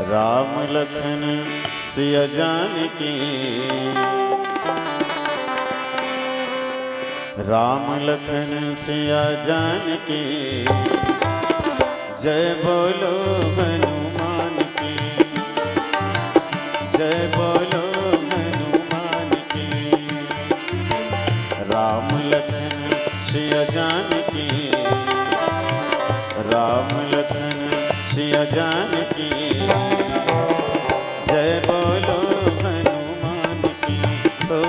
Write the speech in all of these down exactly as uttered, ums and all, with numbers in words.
राम लखन सिया जानकी, राम लखन सिया जानकी, जय बोलो हनुमान की, जय बोलो हनुमान की। राम लखन सिया जानकी, राम लखन सिया जानकी, जय बोलो हनुमान की। ओ,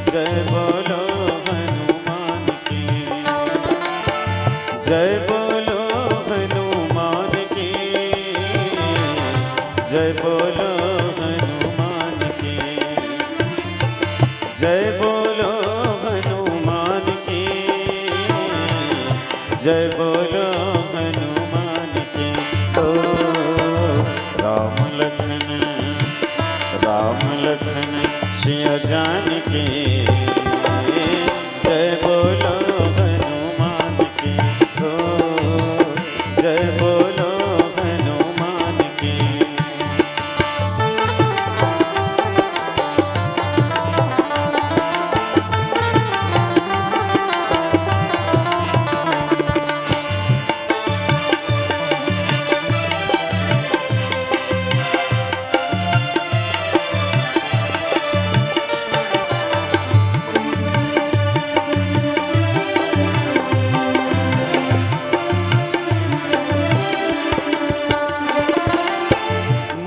जय बोलो हनुमान की, जय बोलो हनुमान की, जय बोलो हनुमान की, जय बोलो हनुमान की, जय बोलो हनुमान की। ओ, राम लखन, राम लखन सिया जानकी, जय बोलो हनुमान की। ओ, जय बोलो हनुमान की।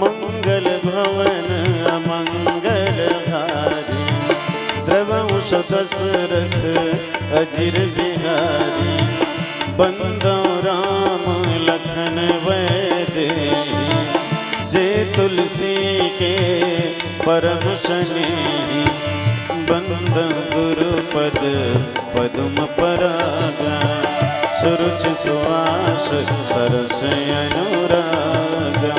मंगल भवन अमंगल हारी, द्रवहु सो दशरथ अजिर बिहारी। बंदौ राम लखन वै देही, जे तुलसी के परम स्नेही। बंदौ गुरु पद पदुम परागा, सुरुचि सुवास सरस अनुरागा।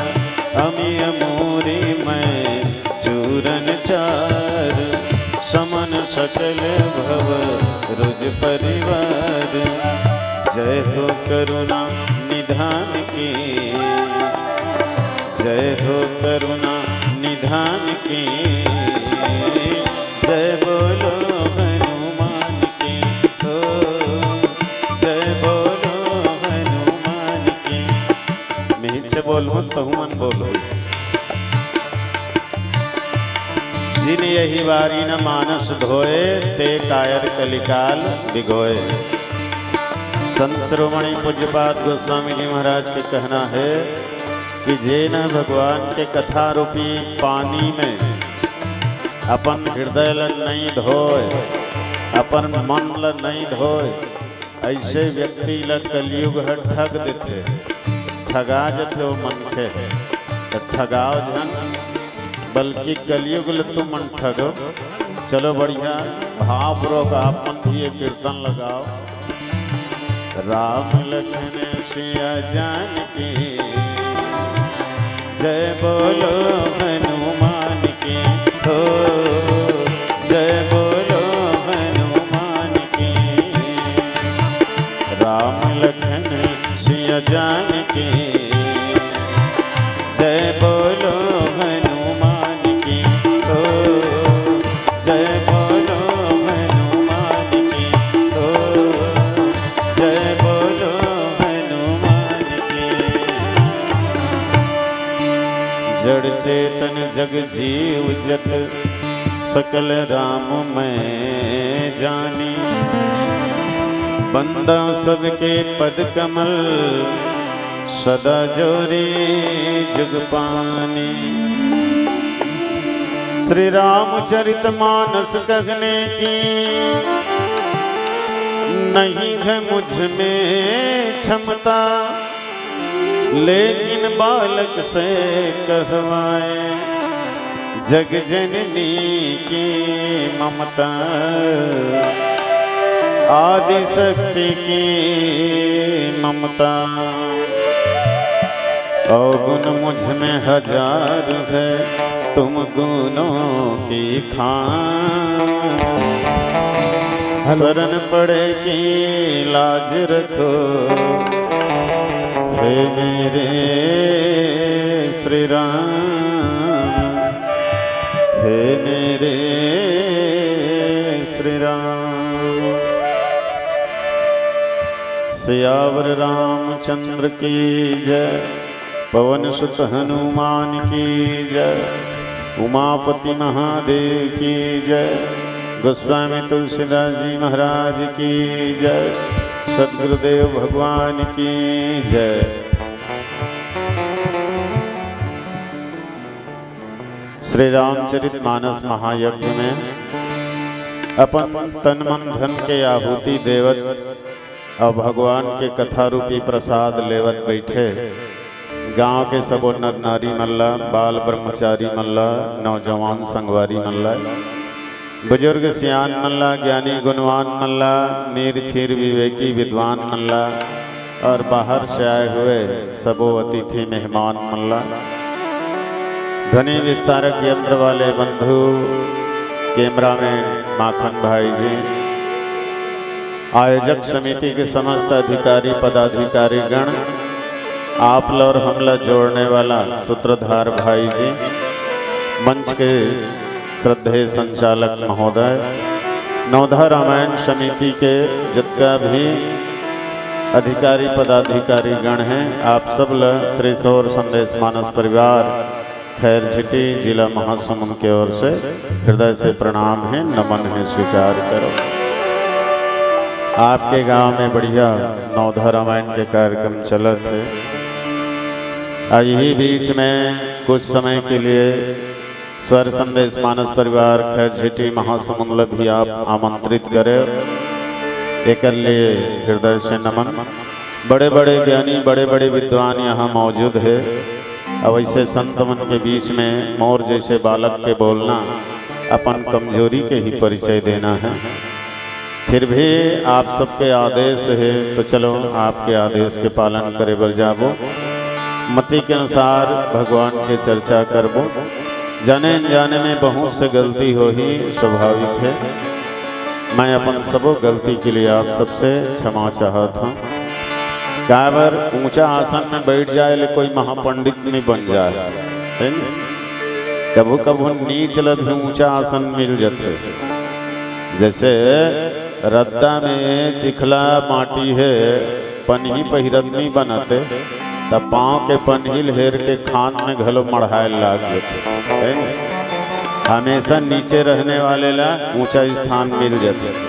अमिय मूरि मय चूरन चार, समन सकल भव रुज परिवार। जय हो करुणा निधान की, जय हो करुणा निधान की। जय बोलो हनुमान की, ओ, जय बोलो हनुमान की। मिहिर से बोलहु तहु मन बोलो। जिन यहि बारी न मानस धोए, ते कायर कलिकाल बिगोए। संत शिरोमणि पूज्यपाद गोस्वामी जी महाराज के कहना है कि जे न भगवान के कथा रूपी पानी में अपन हृदय ल नइ धोए, अपन मन ल नइ धोए, अइसे व्यक्ति ल कलयुग ह ठग देथे, ठगा जथे ओ मनखे ह। त ठगाओ झन, बल्कि कलयुग ल तुमन ठगो। चलो बढ़िया, भावपूर्वक आप मन भी ये कीर्तन लगाओ। राम लखन सिया जानकी, जय बोलो हनुमान की। हो, जय बोलो हनुमान की। राम लखन सिया जानकी, जय बोलो हनुमान की। ओ, जय बोलो हनुमान की। ओ, जय बोलो हनुमान की। जड़ चेतन जग जीव जत, सकल राम मैं जानी। बंदा सबके पद कमल, सदा जोरी जुग पानी। श्री रामचरित मानस कहने की, नहीं है मुझ में क्षमता, लेकिन बालक से कहवाए। जग जननी की ममता, आदि शक्ति की ममता। अवगुण मुझ में हजार है, तुम गुणों की खान। हेलो। शरण पड़े की लाज रखो, हे मेरे राम, हे मेरे श्री राम। सियावर रामचंद्र की जय, पवन सुत हनुमान की जय, उमापति महादेव की जय, गोस्वामी तुलसीदास जी महाराज की जय, सदगुरुदेव भगवान की जय। श्री रामचरित मानस महायज्ञ में अपन तन मन धन के आहुति देवत अउ भगवान के कथा रूपी प्रसाद लेवत बइठे गांव के सबो नर नारी मन ला, बाल ब्रह्मचारी मन ला, नौजवान संगवारी मन ला, बुजुर्ग सियान मन ला, ज्ञानी गुणवान मन ला, नीर छीर विवेकी विद्वान मन ला, और बाहर से आए हुए सबो अतिथि मेहमान मन ला, ध्वनि विस्तारक यंत्र वाले बंधु, कैमरामैन माखन भाई जी, आयोजक समिति के समस्त अधिकारी पदाधिकारी गण, आप ला और हमला जोड़ने वाला सूत्रधार भाई जी, मंच के श्रद्धेय संचालक महोदय, नवधा रामायण समिति के जतका भी अधिकारी पदाधिकारी गण हैं, आप सब ला श्री सौर संदेश मानस परिवार खैर झिटी, जिला महासमुंद के ओर से हृदय से प्रणाम है, नमन है, स्वीकार करो। आपके गांव में बढ़िया नवधा रामायण के कार्यक्रम चलत है। आ यही बीच में कुछ समय के लिए स्वर संदेश मानस परिवार खैर झिटी महासमुंद ला भी आप आमंत्रित करे, एकर लिए हृदय से नमन। बड़े बड़े ज्ञानी, बड़े बड़े विद्वान यहाँ मौजूद है। अब ऐसे संत मन के बीच में मोर जैसे बालक के बोलना अपन कमजोरी के ही परिचय देना है। फिर भी आप सबके आदेश है, तो चलो, आपके आदेश के पालन करे बर जाबो। मति के अनुसार भगवान के चर्चा करबो। जाने अनजाने में बहुत से गलती होही, स्वाभाविक है। मैं अपन सबो गलती के लिए आप सबसे क्षमा चाहत हूँ। काबर ऊंचा आसन में बैठ जाए ले कोई महापंडित नहीं बन जाए, है न? कभू कभू नीच ल भी ऊंचा आसन मिल जाथे। जैसे रद्दा में चिखला माटी है, पनही पहिरत नहीं बनते, त पाँव के पनही ल हेर के खांद में घलो मढ़ाए लाग जाथे, है न? हमेशा नीचे रहने वाले ला ऊंचा स्थान मिल जाथे।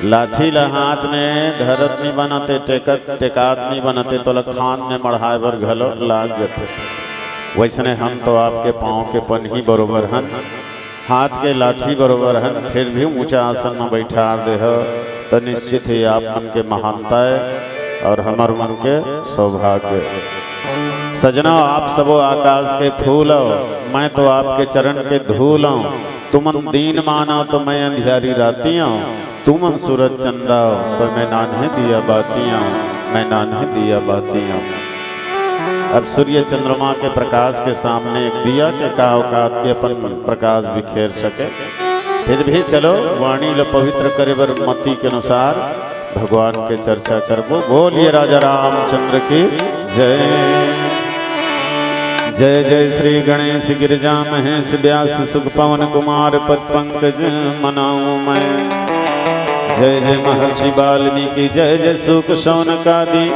लाठी ला हाथ में धरत नहीं बनते, टेकत टेकात नहीं बनते, तोला खांद में मढ़ाए बर घलो लाग जाथे। वैसने हम तो आपके पाँव के पनही बरोबर हन, हाथ के लाठी बरोबर हन, फिर भी ऊंचा आसन में बैठार दे हो, तो निश्चित ही आप मन के महानता है और हमर मन के सौभाग्य। सजनो, आप सबो आकाश के फूल हो, मैं तो आपके चरण के धूल हूँ। तुमन दीन मानव तो मैं अंधियारी राती हूँ, तुमन सूरज चंदा हो तो मैं नान्हे दिया बाती हूँ, मैं नान्हे दिया बाती हूँ। अब सूर्य चंद्रमा के प्रकाश के सामने एक दिया के का औकात के अपन प्रकाश बिखेर सके। फिर भी चलो, वाणी ल पवित्र करे बर मति के अनुसार भगवान के चर्चा करबो। बोलिए राजा रामचंद्र की जय। जय जय श्री गणेश गिरिजा महेश व्यास सुख पवन कुमार पद पंकज मनाऊं मैं। जय जय महर्षि वाल्मीकि, जय जय सूक शौनकादि,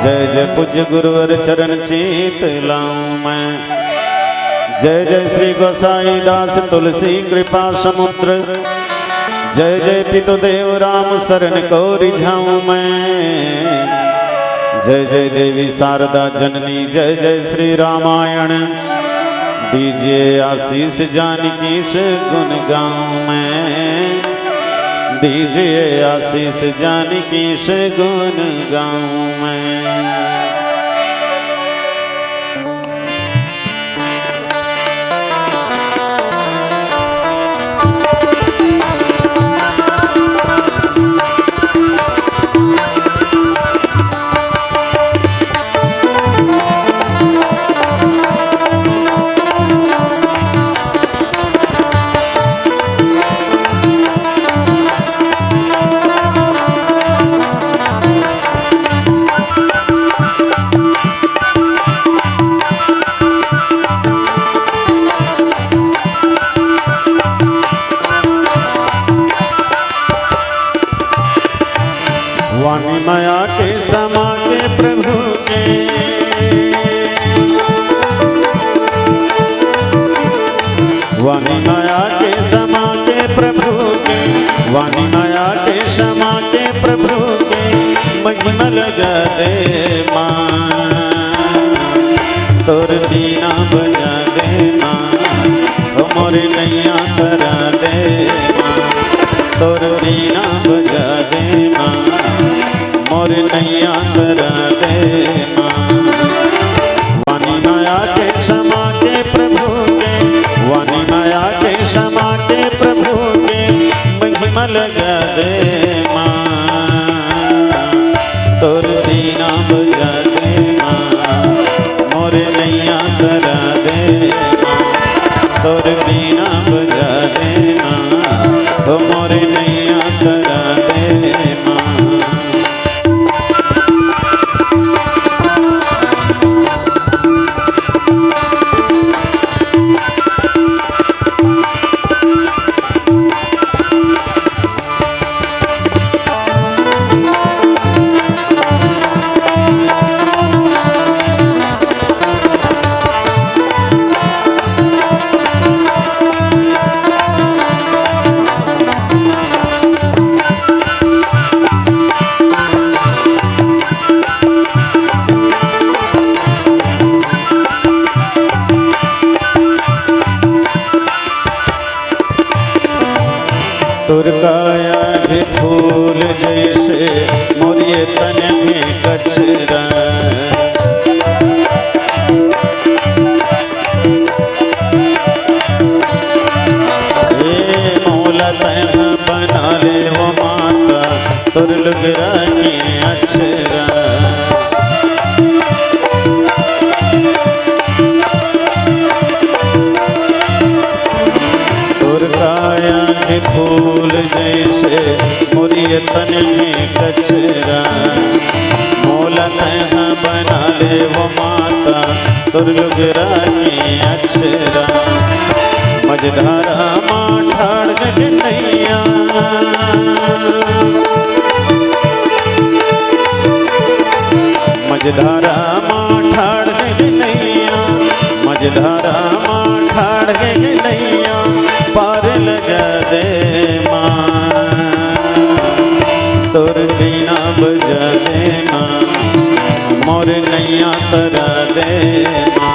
जय जय पूज्य गुरुवर चरण चीत लाऊं मैं। जय जय श्री गोसाई दास तुलसी कृपा समुद्र, जय जय पितुदेव राम शरण को रिझाऊं मैं। जय जय देवी शारदा जननी, जय जय श्री रामायण। दीजिए आशीष जानकी से गुण गाऊं मैं, दीजिए आशीष जानकी से गुण गाऊं मैं। वाणी माया के समा के प्रभु के, वाणी माया के समा के प्रभु के, वाणी माया के समा के प्रभु के, महिमा लगा दे माँ। तोर बीना बजा दे माँ, ओ मोर नैया तरा दे माँ। तोर बीना बजा दे माँ, मोर नैया तरा दे माँ। वाणी माया के समा के प्रभु के, वाणी माया के समा के प्रभु के, महिमा लगा दे माँ। तोर बीना बजा दे माँ, मोर नैया तरा दे माँ। तोर बीना बजा दे माँ, ओ मोर नैया तरा दे माँ। तोर काया के फूल जैसे मोर ये तन के कचरा। ए मोला तैं बना ले वो माता, तोर लुगरा के अचरा। तोर काया के फूल जैसे मोर ये तन के कचरा। मोला तैं बना ले वो माता, तोर लुगरा के अचरा। मझधारा मा ठाड़ दे नैया, मझधारा मा ठाड़ दे नैया, मझधारा मा ठाड़ दे नैया, पार लगा दे माँ। तोर बीना बजा दे माँ, मोर नैया तरा दे माँ।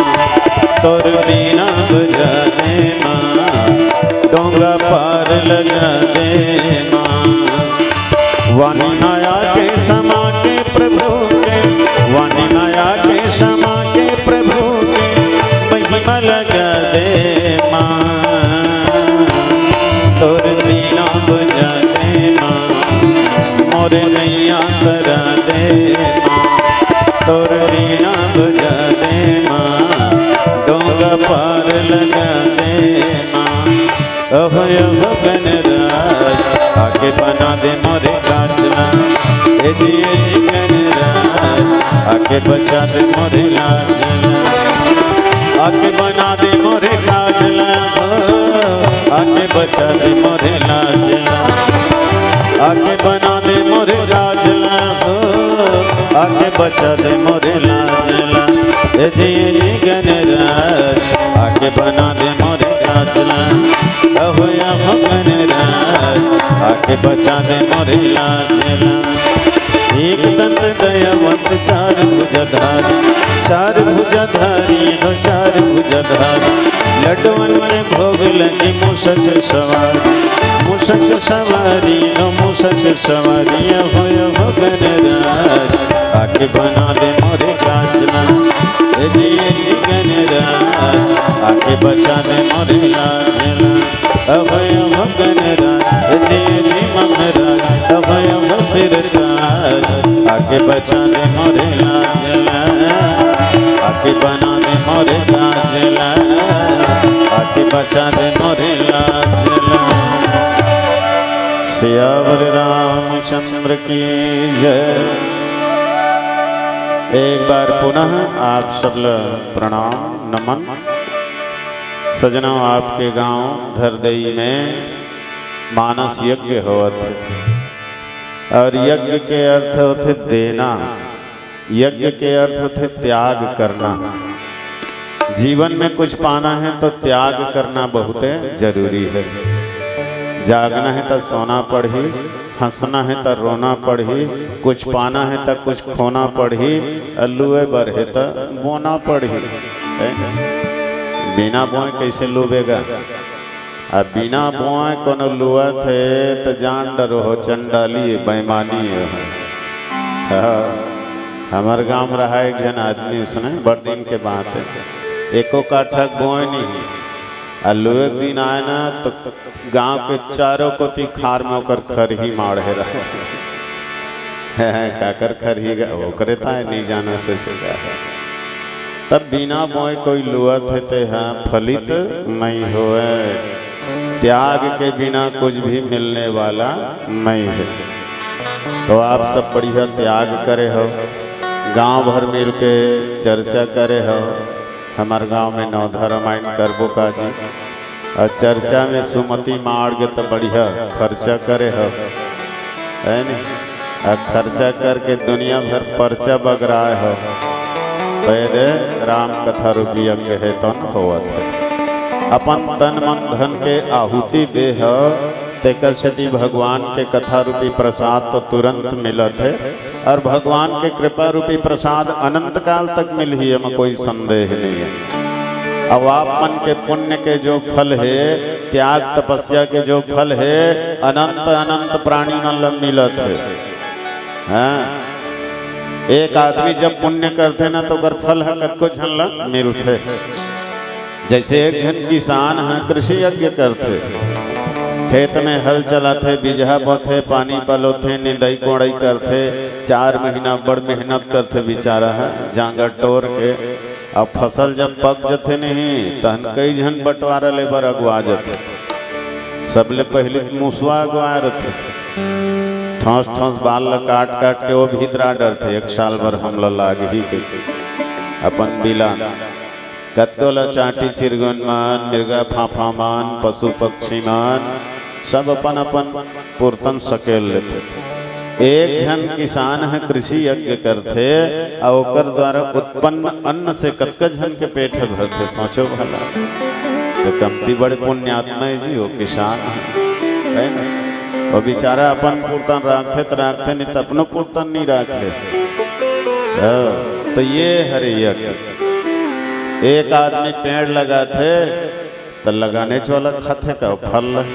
तोर बीना बजा दे माँ, डोंगा पार लगा दे माँ। वाणी माया के समा के प्रभु के, वाणी माया के समा के प्रभु के, महिमा लगा दे माँ। तोर बीना बजा दे माँ, मोर नैया तरा दे माँ। तोर बीना बजा दे माँ, डोंगा पार लगा दे माँ। अहो अहो गणराज, आके बना दे मोरे काजला। ए जी ए जी गणराज, आके बचा दे मोरे लाजला। आके बना दे मोरे काजला हो, आके बचा दे मोरे लाजला। आके बना दे मोरे काजला हो, आके बचा दे मोरे लाजला। ए जी ए जी गणराज, आके बना दे मोरे लाजला। अहो अहो गणराज, आके बचा दे मोरे लाजला। एक दंत दयावंत चार भुजाधारी, चार भुजाधारी हो चार भुजाधारी। लड्डुअन के भोग लगे मूसक सवारी, मूसक सवारी हो मूसक सवारी। अहो अहो गणराज, आके बना दे मोरे काजला। ए जी ए जी गणराज, आके बचा दे मोरे लाजला। अभय अभगन राज, दे दे मंगल राज, अभय अभसिर ताज। आके बचा दे मोरे लाजला, आके बना दे मोरे लाजला, आके बचा दे मोरे लाजला। सियावर रामचंद्र की जय। एक बार पुनः आप सब ल प्रणाम नमन। सजनों, आपके गांव धरदई में मानस यज्ञ होवत हे। और यज्ञ के अर्थ होथे देना, यज्ञ के अर्थ होथे त्याग करना। जीवन में कुछ पाना है तो त्याग करना बहुत जरूरी है। जागना है तो सोना पड़ही, हंसना है तो रोना पड़ही, कुछ पाना है तो कुछ खोना पड़ही, लुए बर है तो बोना पड़ही। बिना बोए कैसे लुबेगा? अब बिना बोए कोनो लुअत हे त जान डरो हो, चंडाली हे, बेईमानी हे। हाँ, हमर गांव में रहा एक झन आदमी, उसने बड़ दिन के बात हे, एको काठा बोए नहीं हे। आ लुए के दिन आए ना तो गांव के चारों कोती खार में ओकर खरही माढ़े रहे। काकर खरही गा-, ओकरे ताय नहीं जाना से सीधा। तब बिना बोए कोई लुअत हे ते हा फलित नहीं होए। त्याग के बिना कुछ भी मिलने वाला नहीं है। तो आप सब बढ़िया त्याग करे हो, गांव भर मिलके चर्चा करे हो। हमार गांव में नवधा रामायण करबो का जी, और चर्चा में सुमति मार्ग तो बढ़िया खर्चा करे हो, है नी? आ खर्चा करके दुनिया भर पर्चा बगराए हो, तो ये दे राम कथा रूपी यज्ञ हे तन होवत हे। अपन तन मन धन के आहुति दे हो, तेकर सेती भगवान के कथा रूपी प्रसाद तो तुरंत मिलत हे, और भगवान के कृपा रूपी प्रसाद अनंत काल तक मिलही, एमा कोई संदेह नहीं है। अब आप मन के पुण्य के जो फल हे, त्याग तपस्या के जो फल हे, अनंत अनंत प्राणी मन ल मिलत हे। हाँ, एक आदमी जब पुण्य करथे ना, तो ओकर फल ह कतको झन ल मिलथे। जैसे एक झन किसान ह कृषि यज्ञ करथे, खेत में हल चलाथे, बिजहा बोथे, पानी पलोथे, निंदई कोड़ई करथे, चार महीना बड़ मेहनत करथे बेचारा ह, जांगर टोर के। अब फसल जब पक जथे नहीं, तहन कई झन बंटवारा ले बर अगुवा जथे। सबले पहिली मुसवा अगुवा रथे, ठोस ठोस बाल ल काट काट के वो भीतरा डरथे, एक साल भर हमला लागही के अपन बिला। कतको ल चांटी चिरगुन मन, मिर्गा फाफा मन, पशु पक्षी मन, सब अपन अपन पुरतन सकेल लेथे। एक झन किसान ह कृषि यज्ञ करथे, अउ ओकर द्वारा उत्पन्न अन्न से कतका झन के पेट ह भरथे, सोचो भला। तो कमती बड़े पुण्यात्मा हे जी, वो किसान हे, है ना? वो बेचारा अपन पुरतन राखथे त राखथे, नहीं त अपनो पुरतन नहीं राखे। हाँ, तो ये हरे यज्ञ। एक आदमी पेड़ लगाथे, त लगानेच वाला खाथे का फल ल?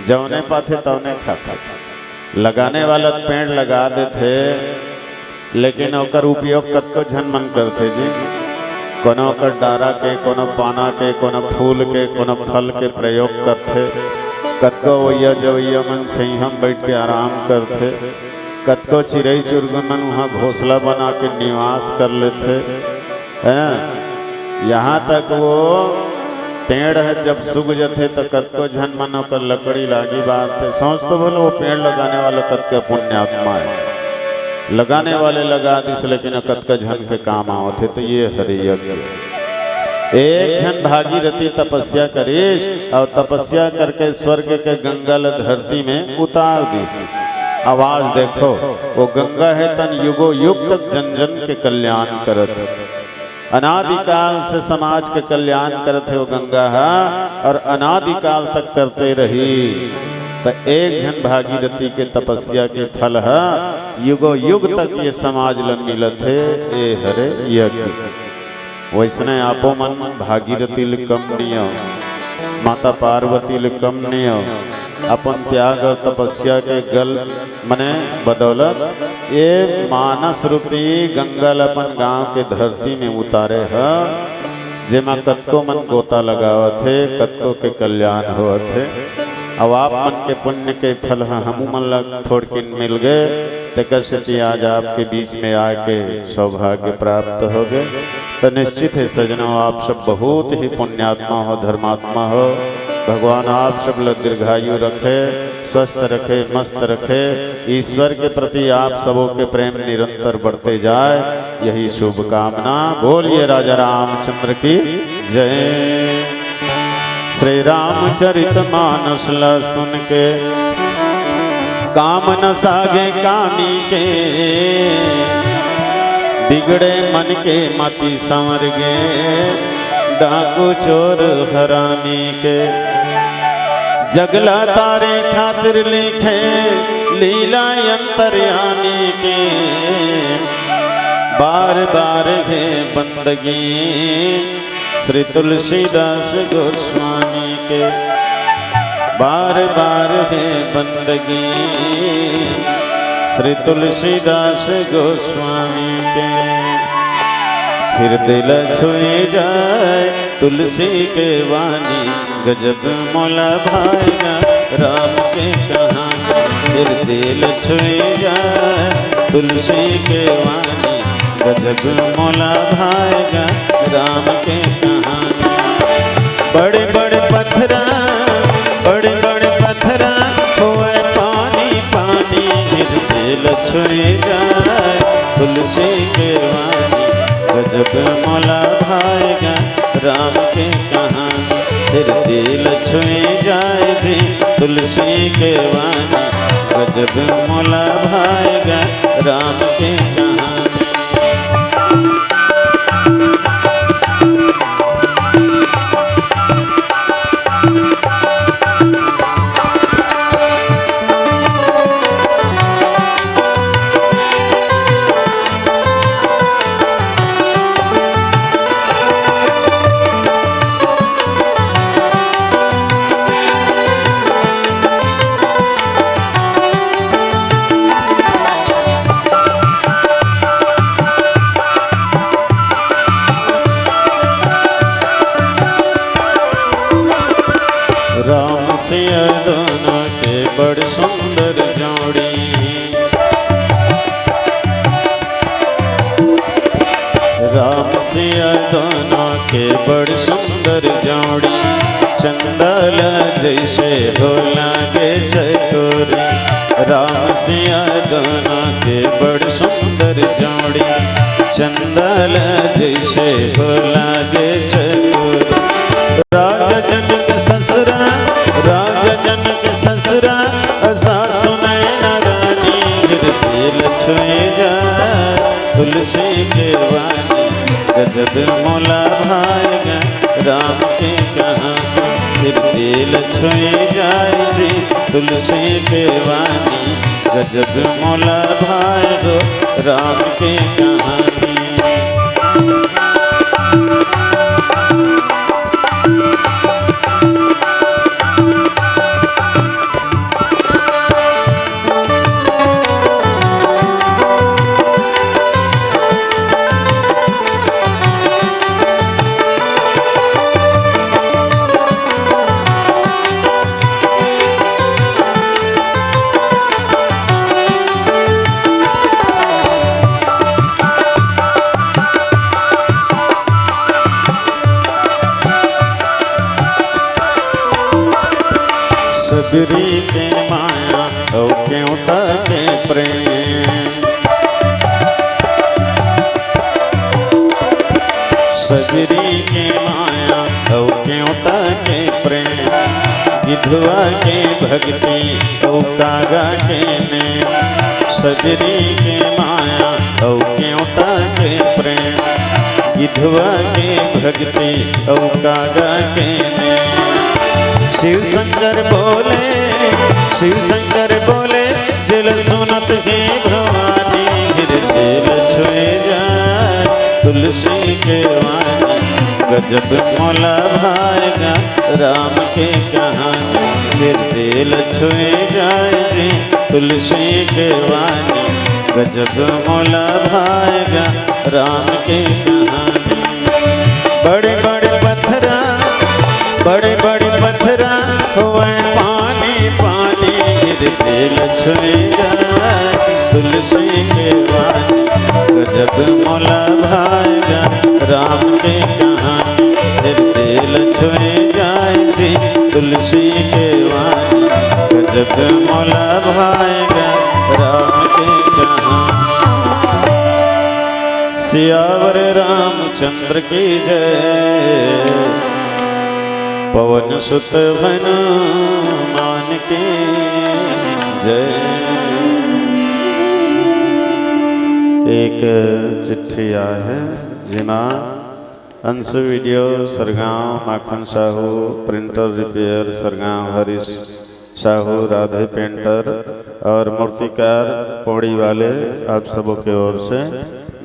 जौने पाथे तौने खाथे। लगाने वाला पेड़ लगा देथे, लेकिन ओकर उपयोग कतको झन मन करथे जी। कोनो ओकर डारा के, कोनो पाना के, कोनो फूल के, कोनो फल के प्रयोग करथे। कतको अवइया जवइया मन छइहां म बइठ के आराम करथे। कतको चिरई चुरगुन मन उहां घोंसला बना के निवास कर लेथे, हैं? यहां तक वो पेड़ ह जब सूख जथे, त कतको झन मन ओकर लकड़ी लागी बारथे। सोच तो भला, वो पेड़ लगाने वाला कतका पुण्यात्मा हे, लगाने वाले लगा दिस, लेकिन कतका झन के काम आवत हे। तो ये हरे यज्ञ। एक झन भागीरथी तपस्या करिस, अउ तपस्या करके स्वर्ग के गंगा ल धरती में उतार दिस। अउ आज देखो, वो गंगा हे तन युगो युग तक जन जन के कल्याण करत हे। अनादिकाल से समाज के कल्याण करत हे वो गंगा ह, अउ अनादिकाल तक करते रही। त एक झन भागीरथी के तपस्या के फल ह युगो युग तक ये समाज ल मिलत हे। ए हरे यज्ञ। वइसने आपो मन भागीरथी ले कम नइ हो, माता पार्वती ले कम नइ हो। अपन त्याग अउ तपस्या के गल मने बदौलत ये मानस रूपी गंगा ल अपन गांव के धरती में उतारे ह, जेमा कतको मन गोता लगावत हे, कतको के कल्याण होवत हे। अउ आप मन के पुण्य के फल ह हमू मन ल थोड़किन मिल गे, तेकर सेती आज आपके बीच में आके सौभाग्य प्राप्त हो गे। तो निश्चित हे सजनों, आप सब बहुत ही पुण्यात्मा हो, धर्मात्मा हो। भगवान आप सब ल दीर्घायु रखे, स्वस्थ रखे, मस्त रखे। ईश्वर के प्रति आप सबों के प्रेम निरंतर बढ़ते जाए, यही शुभकामना। बोलिए राजा रामचंद्र की जय। श्री रामचरित मानस ला सुन के काम न सागे कामी के, बिगड़े मन के मति संवर गे, डाकू चोर हरामी के। जगला तारे खातिर लिखे लीला अंतर्यामी के, बार बार हे बंदगी श्री तुलसीदास गोस्वामी के, बार बार हे बंदगी श्री तुलसीदास गोस्वामी के। हृदय ल छुए जाए तुलसी के वाणी, गजब मोला भाएगा राम के कहानी। हृदय ल छुए जाए तुलसी के वाणी, गजब मोला भाएगा राम के कहानी। बड़े बड़े पथरा, बड़े बड़े पथरा होए पानी पानी, हृदय ल छुए जाए तुलसी के वाणी, गजब मोला भाएगा राम के कहानी। हृदय ल छुए जाए जी तुलसी के वाणी, गजब मोला भाएगा राम के कहानी। राम सिया दोनों के बड़ सुंदर जोड़ी। राम सिया दोनों के बड़ सुंदर जोड़ी, चंदा ल जैसे हो लागे चकोरी। राम सिया दोनों के बड़ सुंदर जोड़ी, चंदा ल जैसे हो लागे चकोरी। राजा जनक ससुरा, राजा जनक ससुरा, असा सुनैना रानी, हृदय ल छुए जाए तुलसी के वाणी, गजब मोला भाएगा राम के कहानी। हृदय ल छुए जाए जी तुलसी के वाणी, गजब मोला भाएगो राम के कहानी। सबरी के माया अउ केवटा के प्रेम, सबरी के माया अउ केवटा के प्रेम, गिधवा के भक्ति अउ कागा के नेम। सबरी के माया अउ केवटा के प्रेम, गिधवा के भक्ति अउ कागा के नेम। शिव शंकर बोले, शिव शंकर बोले, जेला सुनत हे भवानी, हृदय ल छुए जाए तुलसी के वाणी। गजब मोला भाएगा राम के कहानी, हृदय ल छुए जाए जी तुलसी के वाणी। गजब मोला भाएगा राम के कहानी। बड़े बड़े पथरा, बड़े बड़े पथरा होवय पानी पानी, हृदय ल छुए जाए तुलसी के वाणी। गजब मोला भाएगा राम के कहानी, हृदय ल छुए जाए जी तुलसी के वाणी। गजब मोला भाएगा राम के कहानी। सियावर रामचंद्र की जय, पवन सुत हनुमान की जय। एक चिट्ठी आए हे, जेमा अंशु वीडियो सरगांव, माखन साहू प्रिंटर रिपेयर सरगांव, हरीश साहू राधे पेंटर और मूर्तिकार पौड़ी वाले, आप सबों के ओर से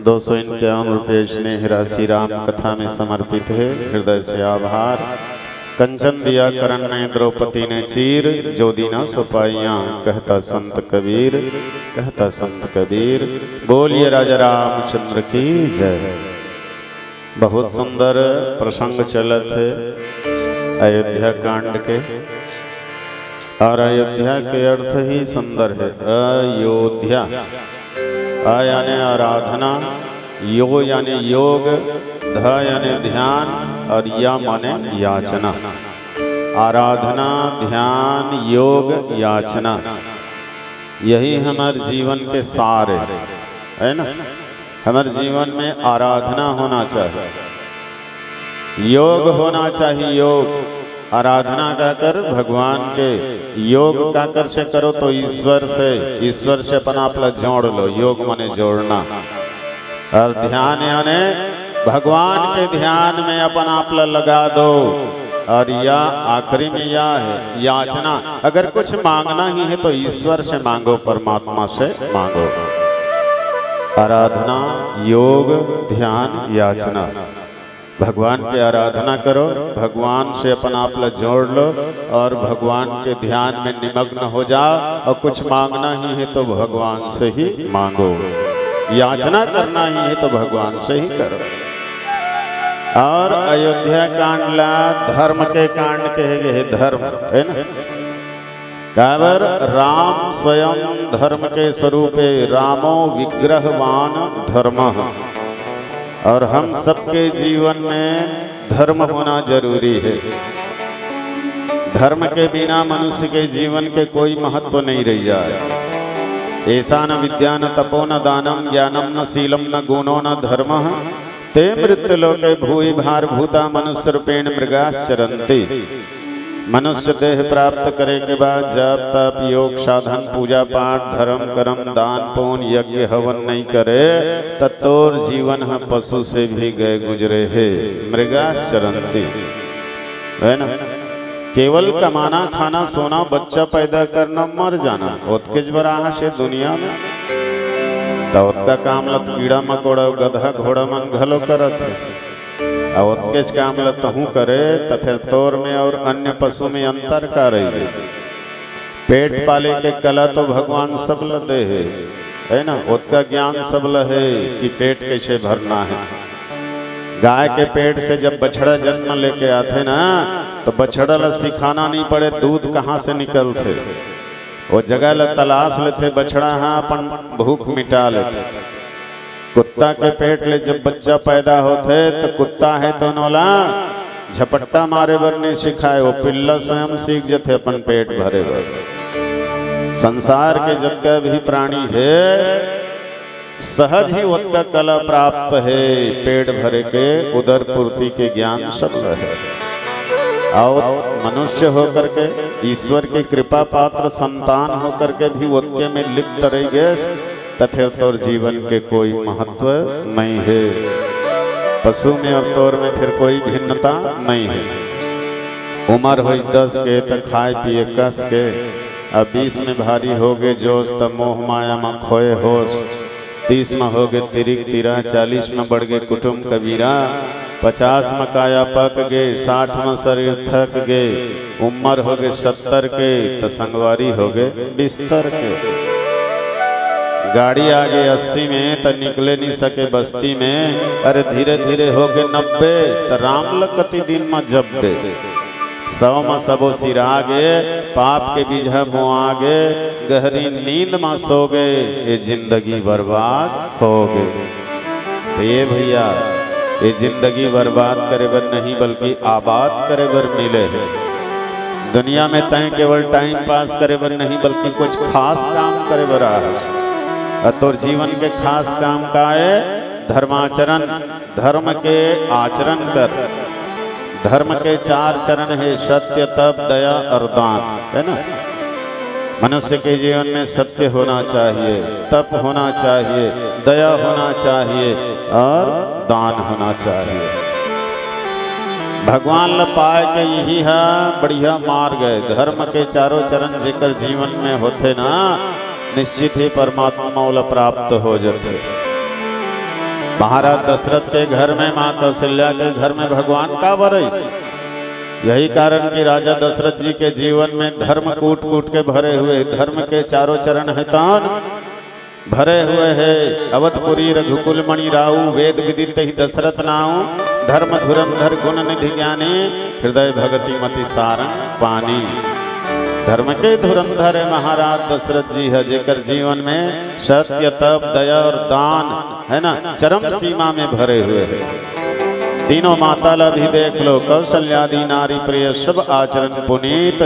दो सौ इक्यावन रुपये स्नेह राशि राम कथा में समर्पित है। हृदय से आभार। कंचन दिया करण ने द्रौपदी ने चीर, जो दीना सो पाइयां, कहता संत कबीर, कहता संत कबीर। बोलिए राजा रामचंद्र की जय। बहुत सुंदर प्रसंग चलत हे अयोध्या कांड के। और अयोध्या के अर्थ ही सुंदर हे, अयोध्या। अ यानी आराधना, यो यानी योग, ध यानी ध्यान और या माने याचना। आराधना, ध्यान, योग, याचना, यही हमर जीवन के सार हे, है ना? हमर जीवन में आराधना होना चाहिए, योग होना चाहिए, योग। आराधना का कर भगवान के, योग का कर से करो तो ईश्वर से, ईश्वर से अपन आप ला जोड़ लो। योग माने जोड़ना। और ध्यान यानी भगवान के ध्यान में अपन आप ला लगा दो। और या आखिरी में या हे याचना, अगर कुछ मांगना ही है तो ईश्वर से मांगो, परमात्मा से मांगो। आराधना, योग, ध्यान, याचना। भगवान की आराधना करो, भगवान से अपन आप ला जोड़ लो और भगवान के ध्यान में निमग्न हो जाओ। और कुछ मांगना ही है तो भगवान से ही मांगो, याचना करना ही है तो भगवान से ही करो। और अयोध्या कांड ला धर्म के कांड कहे गए हे, धर्म, है ना? काबर राम स्वयं धर्म के स्वरूप हे, रामो विग्रहवान धर्म। और हम सबके जीवन में धर्म होना जरूरी है। धर्म के बिना मनुष्य के जीवन के कोई महत्व नहीं रह जाए। एषा न विद्या न तपो न दानम ज्ञानम न शीलम न गुणो न धर्म, ते मृत्युलोके भूय भारभूता मनुष्य रूपेण मृगाश्चरंती। मनुष्य देह प्राप्त करे के बाद जप तप योग साधन पूजा पाठ धर्म कर्म दान पुण्य यज्ञ हवन नहीं करे, त तोर जीवन ह पशु से भी गए गुजरे हे। मृगाश्चरंती, है ना? केवल कमाना खाना सोना बच्चा पैदा करना मर जाना, ओतकेच बर आए हस ए दुनिया में। त ओतका काम ल त कीड़ा मकोड़ा गधा घोड़ा मन घलो करत हे। अउ ओतकेच काम ल तहूँ करे, त फेर तोर में अउ अन्य पशु में अंतर का रहिगे? पेट पाले के कला तो भगवान सब ल दे हे, है ना? ओतका ज्ञान सब ल हे कि पेट कैसे भरना है। गाय के पेट से जब बछड़ा जन्म लेके आथे ना, तो बछड़ा ल सिखाना नहीं पड़े दूध कहाँ से निकलथे, वो जगह ल तलाश लेथे, बछड़ा ह अपन भूख मिटा लेथे। कुत्ता के पेट ले जब बच्चा पैदा होथे, त कुत्ता हे त ओला झपट्टा मारे बर नहीं सिखाए, वो पिल्ला स्वयं सीख जथे अपन पेट भरे बर। संसार के जतका भी प्राणी हे, सहज ही ओतका कला प्राप्त हे, पेट भरे के, उदर पूर्ति के ज्ञान सब ल हे। अउ मनुष्य होकर के, ईश्वर के कृपा पात्र संतान होकर के भी ओतके में लिप्त रहिगे, त फेर तोर जीवन के कोई महत्व नहीं हे। पशु में अउ तोर में फेर कोई भिन्नता नहीं हे। उमर होई दस के, त खाए पिए कस के, अब बीस में भारी होगे जोश, त मोह माया म खोए होश। तीस म होगे तिरिक तिरा, चालीस म बढ़गे कुटुम कबीरा, पचास म काया पक गे, साठ म शरीर थक गे, उमर होगे सत्तर के, त संगवारी होगे बिस्तर के। गाड़ी आगे अस्सी में, त निकले नहीं सके बस्ती में। अरे धीरे धीरे होगे नब्बे, त राम ल कति दिन म जब्बे। सौ म सबो सिरा गे, पाप के बीजा बोआ गे, गहरी नींद म सो गे, ये जिंदगी बर्बाद हो गे। त ये भैया, ये जिंदगी बर्बाद करे बर नहीं, बल्कि आबाद करे बर मिले हे। दुनिया में तैं केवल टाइम पास करे बर नहीं, बल्कि कुछ खास काम करे बर आए हस। अउ तोर जीवन के खास काम का हे? धर्माचरण, धर्म के आचरण कर। धर्म के चार चरण हे, सत्य, तप, दया अउ दान, है ना? मनुष्य के जीवन में सत्य होना चाहिए, तप होना चाहिए, दया होना चाहिए और दान होना चाहिए। भगवान ल पाए के यही ह बढ़िया मार्ग है। धर्म के चारों चरण जेकर जीवन में होथे ना, निश्चित ही परमात्मा ओला प्राप्त हो जथे। महाराज दशरथ के घर में, माँ कौशल्या के घर में भगवान काबर आइस? यही कारण कि राजा दशरथ जी के जीवन में धर्म कूट कूट के भरे हुए, धर्म के चारों चरण है तान भरे हुए है। अवधपुरी रघुकुल मणि राऊ, वेद विदित ही दशरथ नाऊ, धर्म धुरंधर गुण निधि ज्ञानी, हृदय भगति मति सारंग पानी। धर्म के धुरंधर है महाराज दशरथ जी है, जेकर जीवन में सत्य, तप, दया और दान है ना, चरम सीमा में भरे हुए है। तीनों माता ला भी देख लो, कौशल्यादि नारी प्रिय, सब आचरण पुनीत,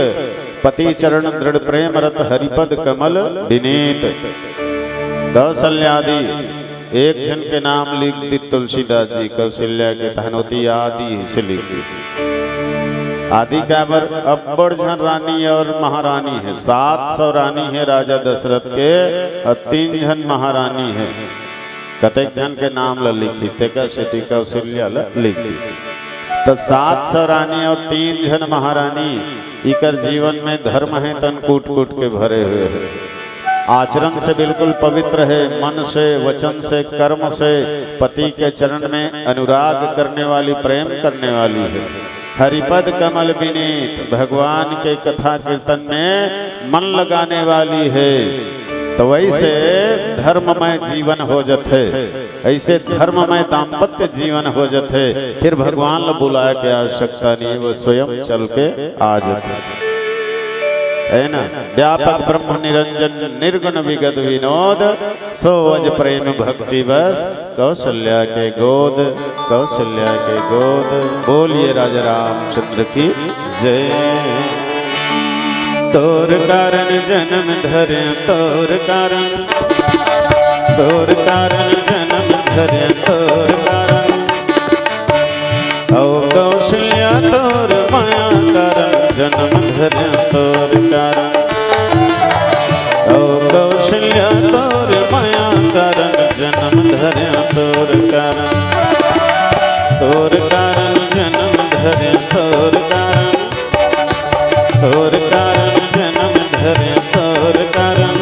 पति चरण दृढ़ प्रेम रत, हरिपद कमल विनीत। कौशल्यादि एक झन के नाम लिख दी तुलसीदास जी, कौशल्या के तहन ओती आदि से लिख दी। आदि काबर, अब्बड़ झन रानी और महारानी है, सात सौ रानी है राजा दशरथ के और तीन झन महारानी है। कतेक झन के नाम ल लिखी, तेकर सेती कौशल्या ल लिख दिस। त सात सौ रानी और तीन झन महारानी, इकर जीवन में धर्म है तन कूट कूट के भरे हुए है। आचरण से बिल्कुल पवित्र है, मन से, वचन से, कर्म से पति के चरण में अनुराग करने वाली, प्रेम करने वाली है। हरिपद कमल विनीत, भगवान के कथा कीर्तन में मन लगाने वाली है। तो वैसे धर्ममय जीवन हो जथे, ऐसे धर्ममय दाम्पत्य जीवन हो जथे। फिर भगवान ल बुलाए के आवश्यकता नहीं, वो स्वयं चल के आ जथे, है ना। व्यापक ब्रह्म निरंजन, निर्गुण विगत विनोद, सो अज प्रेम भक्ति बस, कौशल्या के गोद, कौशल्या के गोद। बोलिए राजा रामचंद्र की जय। तोर कारण जन्म धरे, तोर कारण, तोर कारण जन्म धरे, तोर कारण। ओ कौशल्या तोर माया कारण जन्म धरे, तोर कारण। ओ कौशल्या तोर माया कारण जन्म धरे, तोर कारण। तोर कारण जन्म धरे, तोर कारण। तोर कारण जन्म धरे, तोर कारण।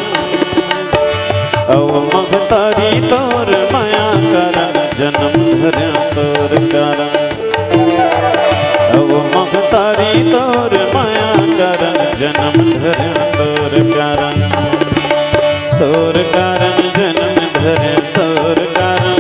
अव महतारी तोर माया कारण जन्म धरे, तोर कारण। अव महतारी तोर माया कारण जन्म धरे, तोर कारण। तोर कारण जन्म धरे, तोर कारण।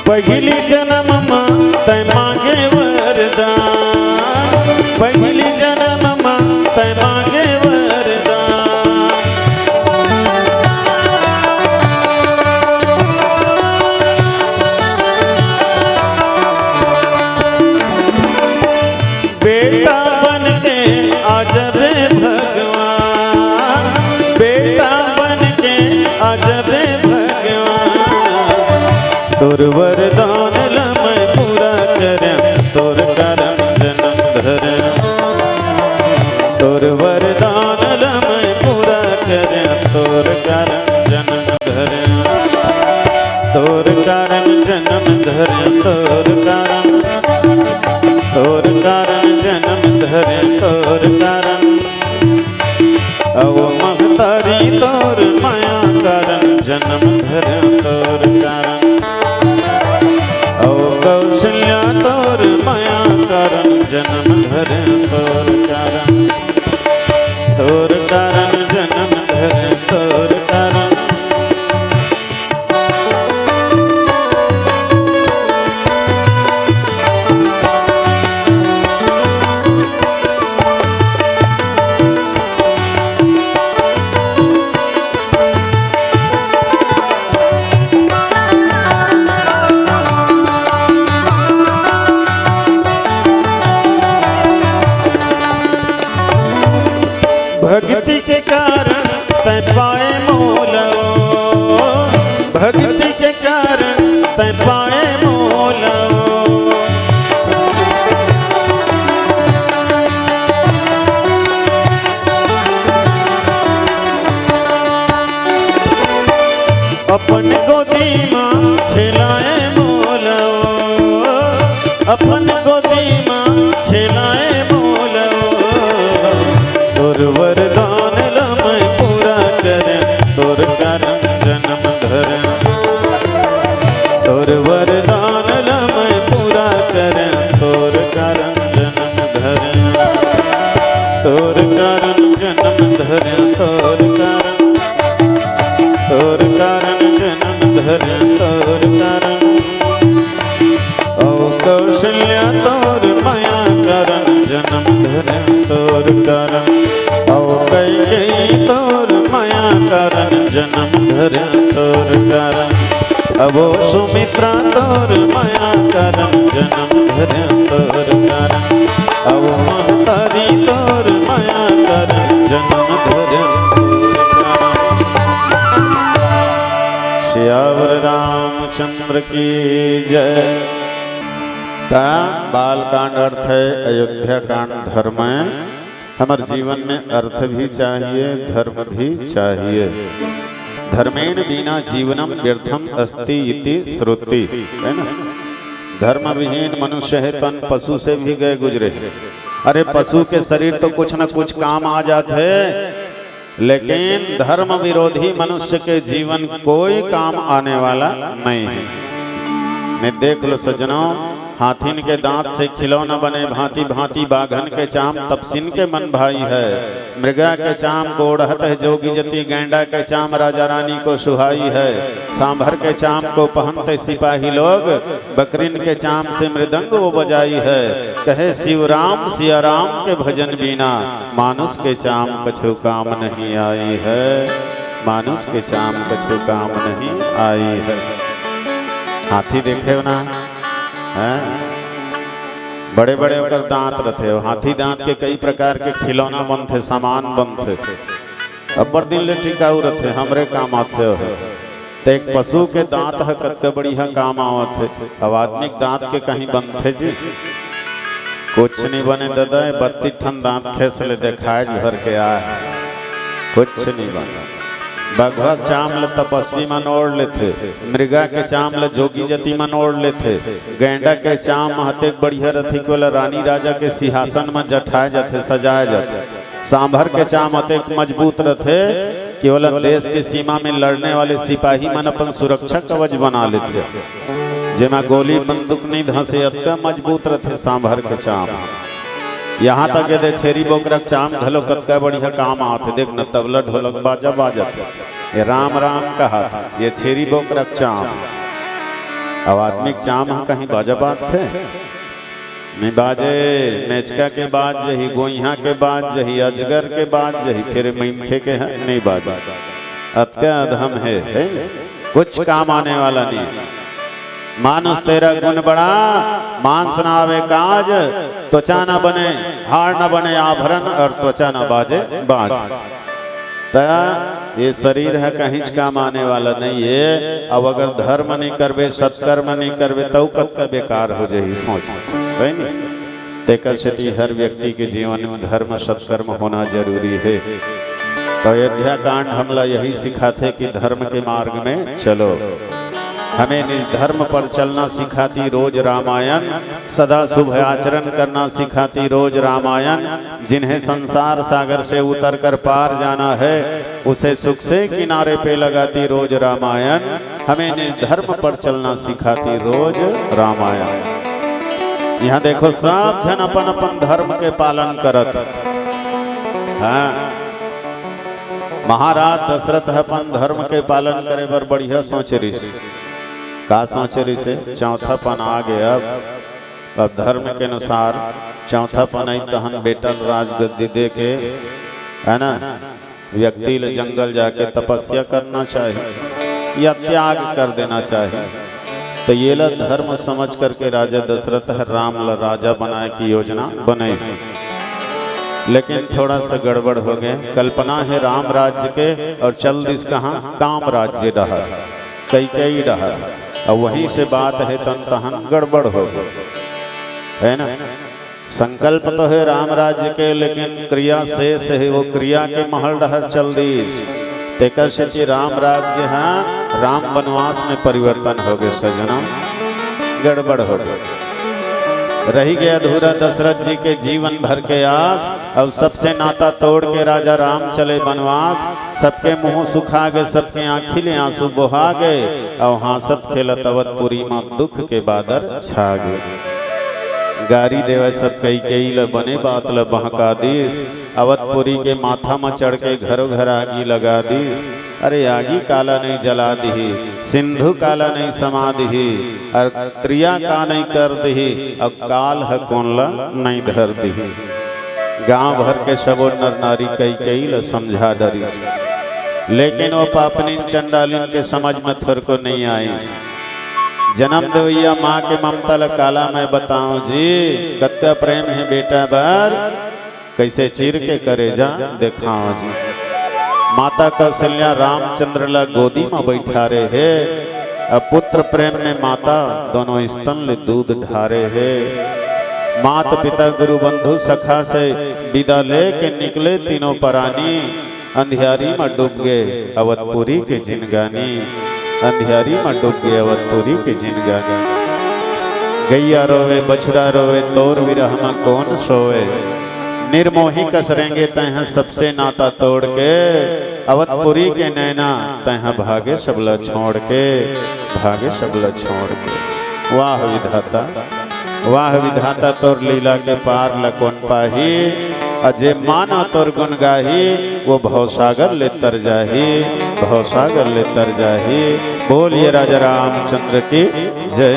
पहिली जन्म म तै मांगे वरदान, पहिली जन्म म तै मांगे वरदान। बेटा बन के आ जबे भगवान, बेटा बन के आ जबे भगवान। तोर वरदान ल मैं पूरा करं, तोर कारण जन्म धरं। तोर वरदान ल मैं पूरा करं, तोर कारण जन्म धरं। तोर कारण जन्म धरं, तोर कारण। तोर कारण जन्म धरं, तोर कारण। अव महतारी तोर माया कारण जन्म धरं, तोर कारण। अव कौशल्या तोर माया कारण जन्म धरं, तोर कारण। तोर कारण जन्म धरं, तोर कारण। भक्ति के कारण तै पाए मोल ओ, भक्ति के कारण तै पाए मोल ओ। अपन गोदी मा खेलाए मोल ओ, अपन गोदी मा खेलाए मोल ओ। तोर वरदान ल मैं पूरा करें, तोर कारण जन्म धरें। तोर वरदान ल मैं पूरा करें, तोर कारण जन्म धरें। तोर कारण जन्म धरें, तोर कारण तोर कारण जन्म धरें, तोर कारण। ओ कौशल्या तोर मया कारण जन्म धरें, तोर कारण। ओ कैकेयी तोर मया कारण जन्म धरें, तोर कारण। अवो सुमित्रा तोर मया कारण जन्म धरें, तोर कारण। अवो महतारी तोर मया कारण जन्म धरें, तोर कारण। सियावर रामचंद्र की जय। ता बालकांड अर्थ है, अयोध्या कांड धर्म है। हमर जीवन में अर्थ भी चाहिए, धर्म भी चाहिए। धर्मेण बिना जीवनम व्यर्थम अस्ति इति श्रुति, है ना? धर्म विहीन मनुष्य है, तन पशु से भी गए गुजरे। अरे, पशु के शरीर तो कुछ न कुछ काम आ जात है, लेकिन धर्म विरोधी मनुष्य के जीवन कोई काम आने वाला नहीं है। मैं देख लो सज्जनों, हाथिन के दांत से खिलौना बने, भांति भांति बाघन के चाम तपसिन के मन भाई है, मृगा के चाम को ओढ़त है जोगी जति, गैंडा के चाम राजा रानी को सुहाई है, सांभर के चाम को पहनते सिपाही लोग, बकरिन के चाम से मृदंग वो बजाई है। कहे शिवराम सिया राम के भजन बिना, मानुष के चाम कछु काम नहीं आई है, मानुष के चाम कछु काम नहीं आई है। हाथी देखे हो ना, हैं? बड़े बड़े ओकर दांत रथे हो। हाथी दांत के कई प्रकार के खिलौना बनथे, सामान बनथे। अब्बड़ दिन ले टिकाऊ रथे, हमरे काम आथे हो। ते एक पशु के दांत ह कतका बढ़िया काम आवत हे, अब आदमी के दांत के कहीं बनथे जी? कुछ नहीं बने ददा, ये बत्तीस ठन दांत खेस ले देखाए भर के आए, कुछ नहीं बने। बघवा के चाम ल तपस्वी मन ओढ़ लेथे, मृगा के चाम ल जोगी जति मन ओढ़ लेथे, गैंडा के चाम ह अतेक बढ़िया रथे कि ओला रानी राजा के सिंहासन म जठाए जाथे, सजाए जाथे। सांभर के चाम अतेक मजबूत रथे कि ओला देश के सीमा में लड़ने वाले सिपाही मन अपन सुरक्षा कवच बना लेथे, जेमा गोली बंदूक नहीं धंसे, अतका मजबूत रथे सांभर के चाम। यहाँ तक ये दे छेरी बोकरा के चाम घलो कतका बढ़िया काम आथे। देख न, तबला ढोलक बाजा बाजत, ये राम राम कहा, ये छेरी बोकरा के चाम। अब आदमी के चाम ह कहीं बाजा बाजथे? नहीं बाजे। मेचका के बाज जही, गोइहा के बाज जही, अजगर के बाज जही, फिर मनखे के ह नहीं बाजे। अतका अधम है, है? कुछ काम आने वाला नहीं। मानुष तेरा गुण बड़ा, मांस ना आवे काज, त्वचा ना बने, हाड़ ना बने आभरण, और त्वचा ना बाजे बाज। त ये शरीर ह कहीं काम आने वाला नहीं है। अब अगर धर्म नहीं करबे, सत्कर्म नहीं करबे, तब कतका बेकार हो जाही, सोच, है नी? तेकर सेती हर व्यक्ति के जीवन में धर्म सत्कर्म होना जरूरी है। तो अयोध्या कांड हमला यही सिखाथे कि धर्म के मार्ग में चलो। हमें निज धर्म पर चलना सिखाती रोज रामायण, सदा शुभ आचरण करना सिखाती रोज रामायण। जिन्हें संसार सागर से उतर कर पार जाना है, उसे सुख से किनारे पे लगाती रोज रामायण। हमें निज धर्म पर चलना सिखाती रोज रामायण। यहाँ देखो, सब झन अपन अपन धर्म के पालन करत। हाँ, महाराज दशरथ ह अपन धर्म के पालन करे बर बढ़िया सोचे रिहिस। का सोचे रिहिस? चौथापन आ गया, अब अब धर्म के अनुसार चौथापन आई, तहन बेटा ल राजगद्दी दे के, है ना, व्यक्ति ल जंगल जाके तपस्या करना चाहिए या त्याग कर देना चाहिए। तो ये ला धर्म समझ करके राजा दशरथ ह राम ला राजा बनाए की योजना बनाइस। लेकिन थोड़ा सा गड़बड़ हो गए। कल्पना हे राम राज्य के और चल दिस कहाँ? काम राज्य डहर, कैकेयी डहर। और वहीं से बात हे तन तहन गड़बड़ हो गए, है ना? संकल्प तो हे राम राज्य के, लेकिन क्रिया शेष हे, वो क्रिया के महल डहर चल दिस। तेकर सेती राम राज्य हा राम वनवास में परिवर्तन हो गए सजनों, गड़बड़ हो गए। रहि गए अधूरा दशरथ जी के जीवन भर के आस, और सबसे नाता तोड़ के राजा राम चले वनवास। सबके मुंह सुखा गए, सबके आँखी ले आंसू बोहा गए, और हाँसत खेलत अवधपुरी मा दुख के बादर छा गए। गारी देवय सब कैकेयी ल, बने बात ल बहका दिस। अवधपुरी के माथा म चढ़ के घरो घर आगी लगा दिस। अरे आगी काला नहीं जला दिही, सिंधु काला नहीं समा दिही, और क्रिया का नहीं कर दिही, और काल ह कोन ला नहीं धर दिही। गांव भर के सबो नर नारी कैकेयी ल समझा डरिस, लेकिन वो पापनिन चंडालिन के समझ में थोरको नहीं आइस। जन्म देवैया माँ के ममता ल काला मैं बताऊं जी, कतका प्रेम हे बेटा बर, कैसे चीर के करेजा देखाओ जी। माता कौशल्या रामचंद्र ला गोदी में बैठारे हे, अब पुत्र प्रेम में माता दोनों स्तन ले दूध ढारे हे। मात पिता गुरु बंधु सखा से विदा लेके निकले तीनों परानी, अंधियारी म डूब गे अवधपुरी के जिनगानी, अंधियारी म डूब गे अवधपुरी के जिनगानी। गैया रोवे, बछड़ा रोवे, तोर विरह म कोन सोवे। निर्मोही कस रेंगे तैं ह सबसे नाता तोड़ के, अवधपुरी के नैना तैं ह भागे सबला छोड़ के, भागे सबला छोड़ के। वाह विधाता, वाह विधाता, तोर लीला के पार ल कोन पाही। अ जे माना तोर गुण गाही, वो भवसागर ले तर जाही, भवसागर ले तर जाही। बोलिए राजा रामचंद्र की जय।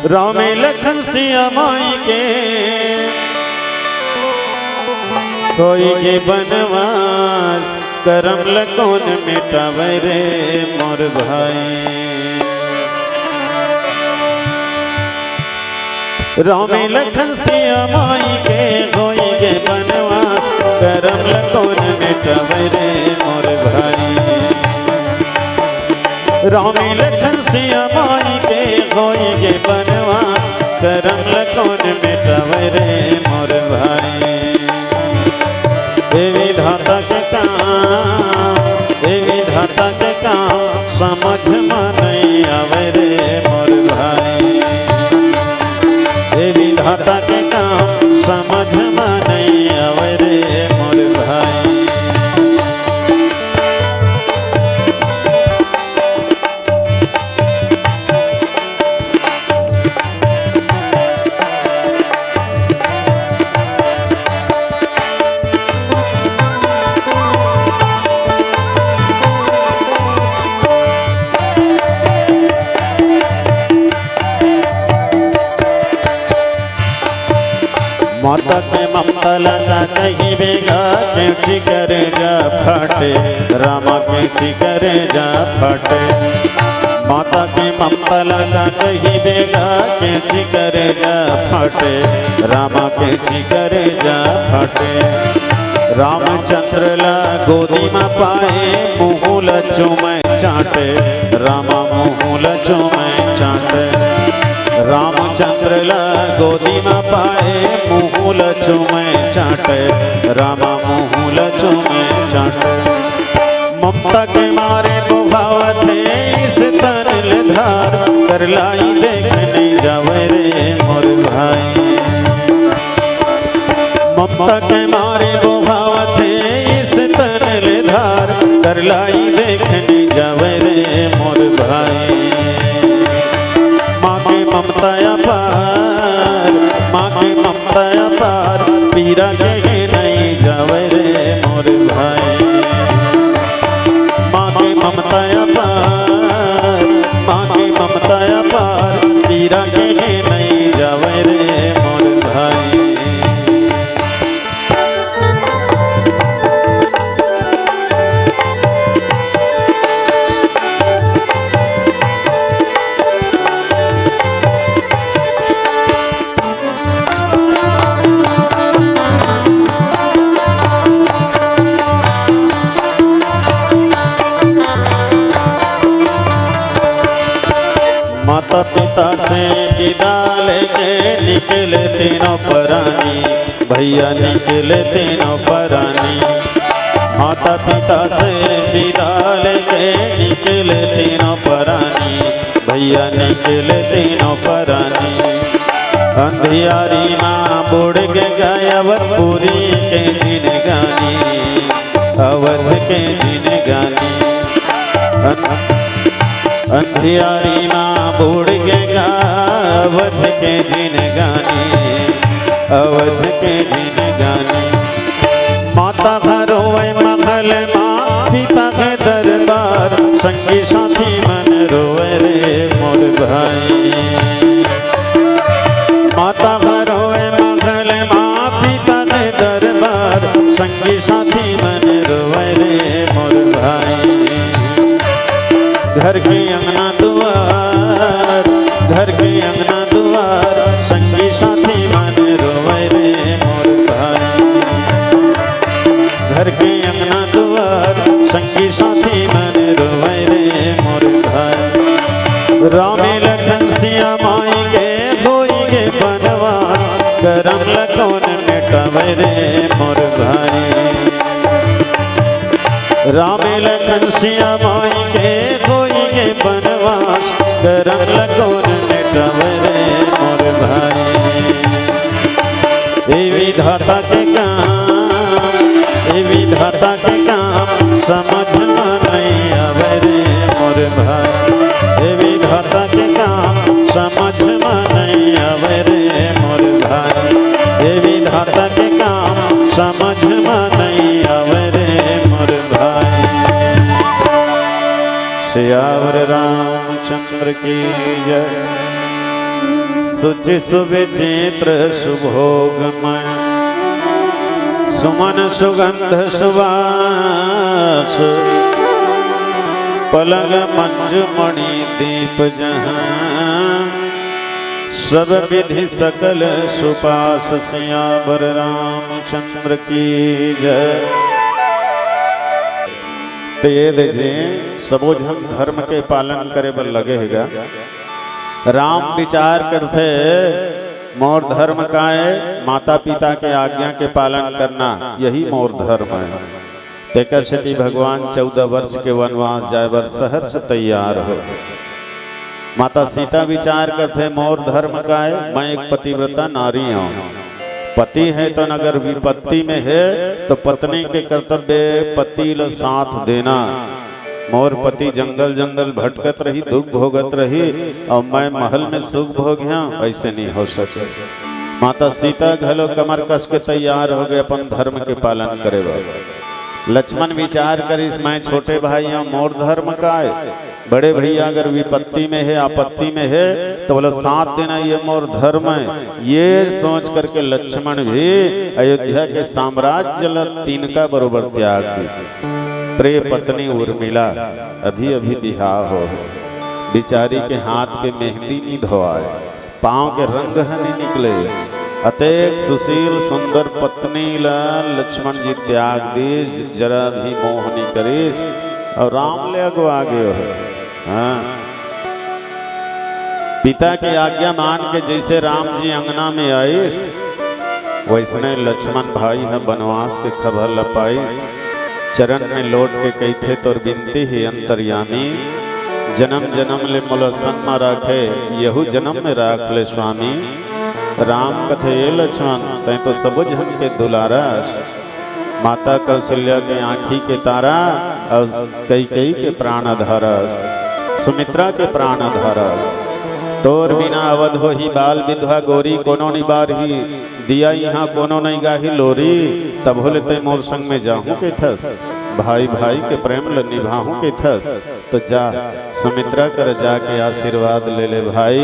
रामे लखन सिया माई के होई के बनवास, करम ल कोन मिटावे रे मोर भाई। रामे लखन सिया माई के होई के बनवास, करम ल कोन मिटावे रे मोर भाई। रामे लखन सिया माई के होई के बनवास, करम ल कोन मिटावे रे मोर भाई। हे विधाता के काम, हे विधाता के काम समझ म नहीं आवे रे मोर भाई। हे विधाता के काम समझ म नहीं आवे रे मोर भाई। माता के ममता ला का कहिबे गा, केवची करेजा फटे, रामा केवची करेजा फटे। माता के ममता ला का कहिबे गा, केवची करेजा फटे, रामा केवची करेजा फटे। रामचंद्र ला गोदी म पाए, मुहूं ल चूमे चाटे, रामा मुहूं ल चूमे चाटे। रामचंद्र ला गोदी म पाए, मुहूं ल चूमे चाटे, रामा मुहूं ल चूमे चाटे। ममता के मारे बोहावत हे इस तन ले धार, करलाई देख नहीं जावे रे मोर भाई। ममता के मारे बोहावत हे इस तन ले धार, करलाई देख नहीं जावे रे मोर भाई। माँ के ममता अपार, माँ के ममता अपार, पीरा कहे नहीं जावे रे मोर भाई। माँ के ममता अपार, माँ के ममता अपार, पीरा कहे नहीं जावे रे मोर भाई। माता पिता से विदा लेके निकले तीनों परानी, भैया निकले तीनों परानी। माता पिता से विदा लेके निकले तीनों परानी, भैया निकले तीनों परानी। अंधियारी मा बुड़ गे गा अवधपुरी के जिनगानी, अवध के जिनगानी। अन-, अंधियारी मा बुड़ गे गा अवध के जिनगानी, अवध के जिनगानी। माता घर रोवे मखल मा, पिता के दरबार, संगी साथी मन रोवे रे मोर भाई। माता घर रोवे मखल मा, पिता के दरबार, संगी साथी मन रोवे रे मोर भाई। घर के अंगना दुआर, घर के अंगना दुआर, संगी साथी मन रोवे रे मोर भाई। घर के अंगना दुआर, संगी साथी मन रोवे रे मोर भाई। राम लखन सिया माई के होई गे बनवास, करम ल कोन मेटावे रे मोर भाई। राम लखन सिया माई के होई गे बनवास, करम ल कोन मेटावे रे मोर भाई। ए विधाता के काम, ए विधाता के काम, समझ म नहीं आवे रे मोर भाई। ए विधाता के काम, समझ म नहीं आवे रे मोर भाई। ए विधाता के काम, समझ म नहीं आवे रे मोर भाई। सियावर रामचंद्र की जय। सुचि सुविचित्र सुभोगमय, सुमन सुगंध सुवास, पलंग मंजु मणि दीप जहाँ, सब विधि सकल सुपास। सियावर रामचंद्र की जय। तो ये दे जी, सबो झन धर्म के पालन करे बर लगे हे गा। राम विचार करथे, मोर धर्म का ए, माता पिता के आज्ञा के पालन करना, यही मोर धर्म हे। तेकर सेती भगवान चौदह वर्ष के वनवास जाए बर सहर्ष तैयार हो। माता सीता विचार करथे, मोर धर्म का ए, मैं एक पतिव्रता नारी हूँ। पति हे तो अगर विपत्ति में हे तो पत्नी के कर्तव्य पति ल साथ देना। मोर पति जंगल जंगल भटकत रही, दुख भोगत रही, अउ मैं महल में सुख भोग्या, ऐसे नहीं हो सके। माता सीता घलो कमर कस के तैयार हो गे अपन धर्म के पालन करे बर। लक्ष्मण विचार करिस, मैं छोटे भाई हूँ, मोर धर्म का ए? बड़े भैया अगर विपत्ति में हे, आपत्ति में हे, तो बोला साथ देना, ये मोर धर्म हे। ये सोच करके लक्ष्मण भी अयोध्या के साम्राज्य ल तिनका बरोबर त्याग दिस। प्रिय पत्नी उर्मिला अभी अभी बिहाव हो, बिचारी के हाथ के मेहंदी नी धोवाय, पाँव के रंग ह नी निकले। अतेक सुशील सुंदर पत्नी ला लक्ष्मण जी त्याग दीस, जरा भी मोह नी करिस, अउ राम ले अगवा गे हो। हाँ, पिता के आज्ञा मान के जैसे राम जी अंगना में आइस, वैसने लक्ष्मण भाई ह बनवास के खबर ल पाइस। चरण में लोट के कहिथे, तोर बिनती हे अंतर्यामी, जनम जनम ले मोला संग म राखे, यहू जनम में राख ले स्वामी। राम कथे, ए लक्ष्मण, तैं तो सबो झन के दुलारस, माता कौशल्या के आँखी के तारा अउ कैकेयी के प्राण धारस, सुमित्रा के प्राण धारस। तोर बिना अवध होही बाल विधवा गोरी कोनो निबारही, दिया इहाँ कोनो नइ गाही लोरी, तभो ले तैं मोर संग में जाहूँ कहिथस, भाई भाई के प्रेम ल निभाहूँ कहिथस। तो जा, सुमित्रा कर जाके आशीर्वाद ले ले भाई।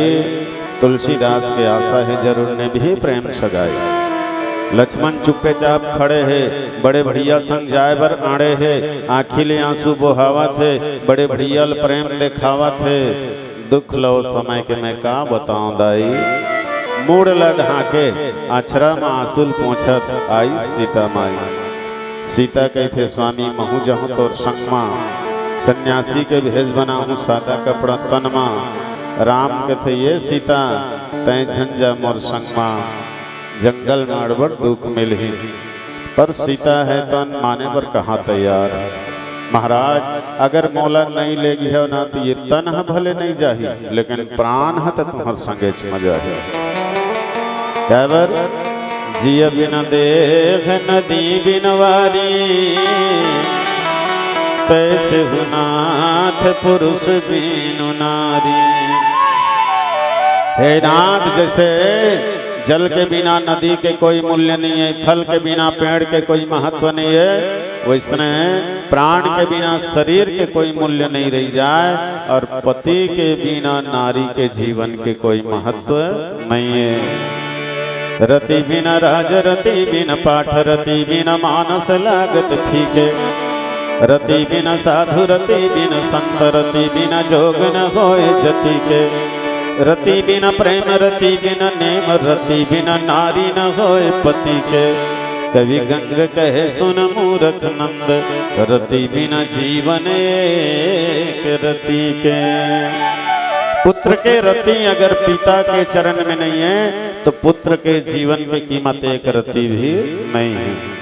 तुलसीदास के आशा हे जरूर निभही प्रेम सगाई। लक्ष्मण चुप्पे चाप खड़े हे, बड़े भैया संग जाए बर आड़े हे, आँखी ले आंसू बोहावत हे, बड़े भैया ल प्रेम देखावत हे। दुख लो समय के मैं का बताऊं दाई, मूड़ ल ढांके अँचरा म आंसू ल पोंछत आइस सीता माई। सीता कहिथे, स्वामी, महूँ जाहूँ तोर संग म, सन्यासी के भेष बनाहूँ, सादा कपड़ा तन म, राम कथे, "ये सीता, तैं झन जा मोर संग मा, जंगल में अड़बड़ दुख मिलही।" पर सीता हे तन माने बर कहाँ तैयार हे। "महाराज, अगर मोला नइ लेगिहव ना, त ये तन ह भले नइ जाही, लेकिन प्राण ह त तुम्हर संगेच म जाही।" काबर? "जिय बिन देव नदी बिन वारी, तैसे हु नाथ पुरुष बिनु नारी।" हे नाथ, जैसे जल के बिना नदी के कोई मूल्य नहीं है, फल के बिना पेड़ के कोई महत्व नहीं है, वैसने प्राण के बिना शरीर के कोई मूल्य नहीं रहि जाय, अउ पति के बिना नारी के जीवन के कोई महत्व नहीं है। "रति बिन राज रति बिन पाठ, रति बिन मानस लागत फीके। रति बिन साधु रति बिन संत, रति बिन जोग न होय जति के। रति बिन प्रेम रति बिन नेम, रति बिन नारी न होय पति के। कवि गंग कहे सुन मूरख नंद, रति बिन जीवन एक रति के।" पुत्र के रति अगर पिता के चरण में नहीं है, तो पुत्र के जीवन की कीमत एक रति भी नहीं है।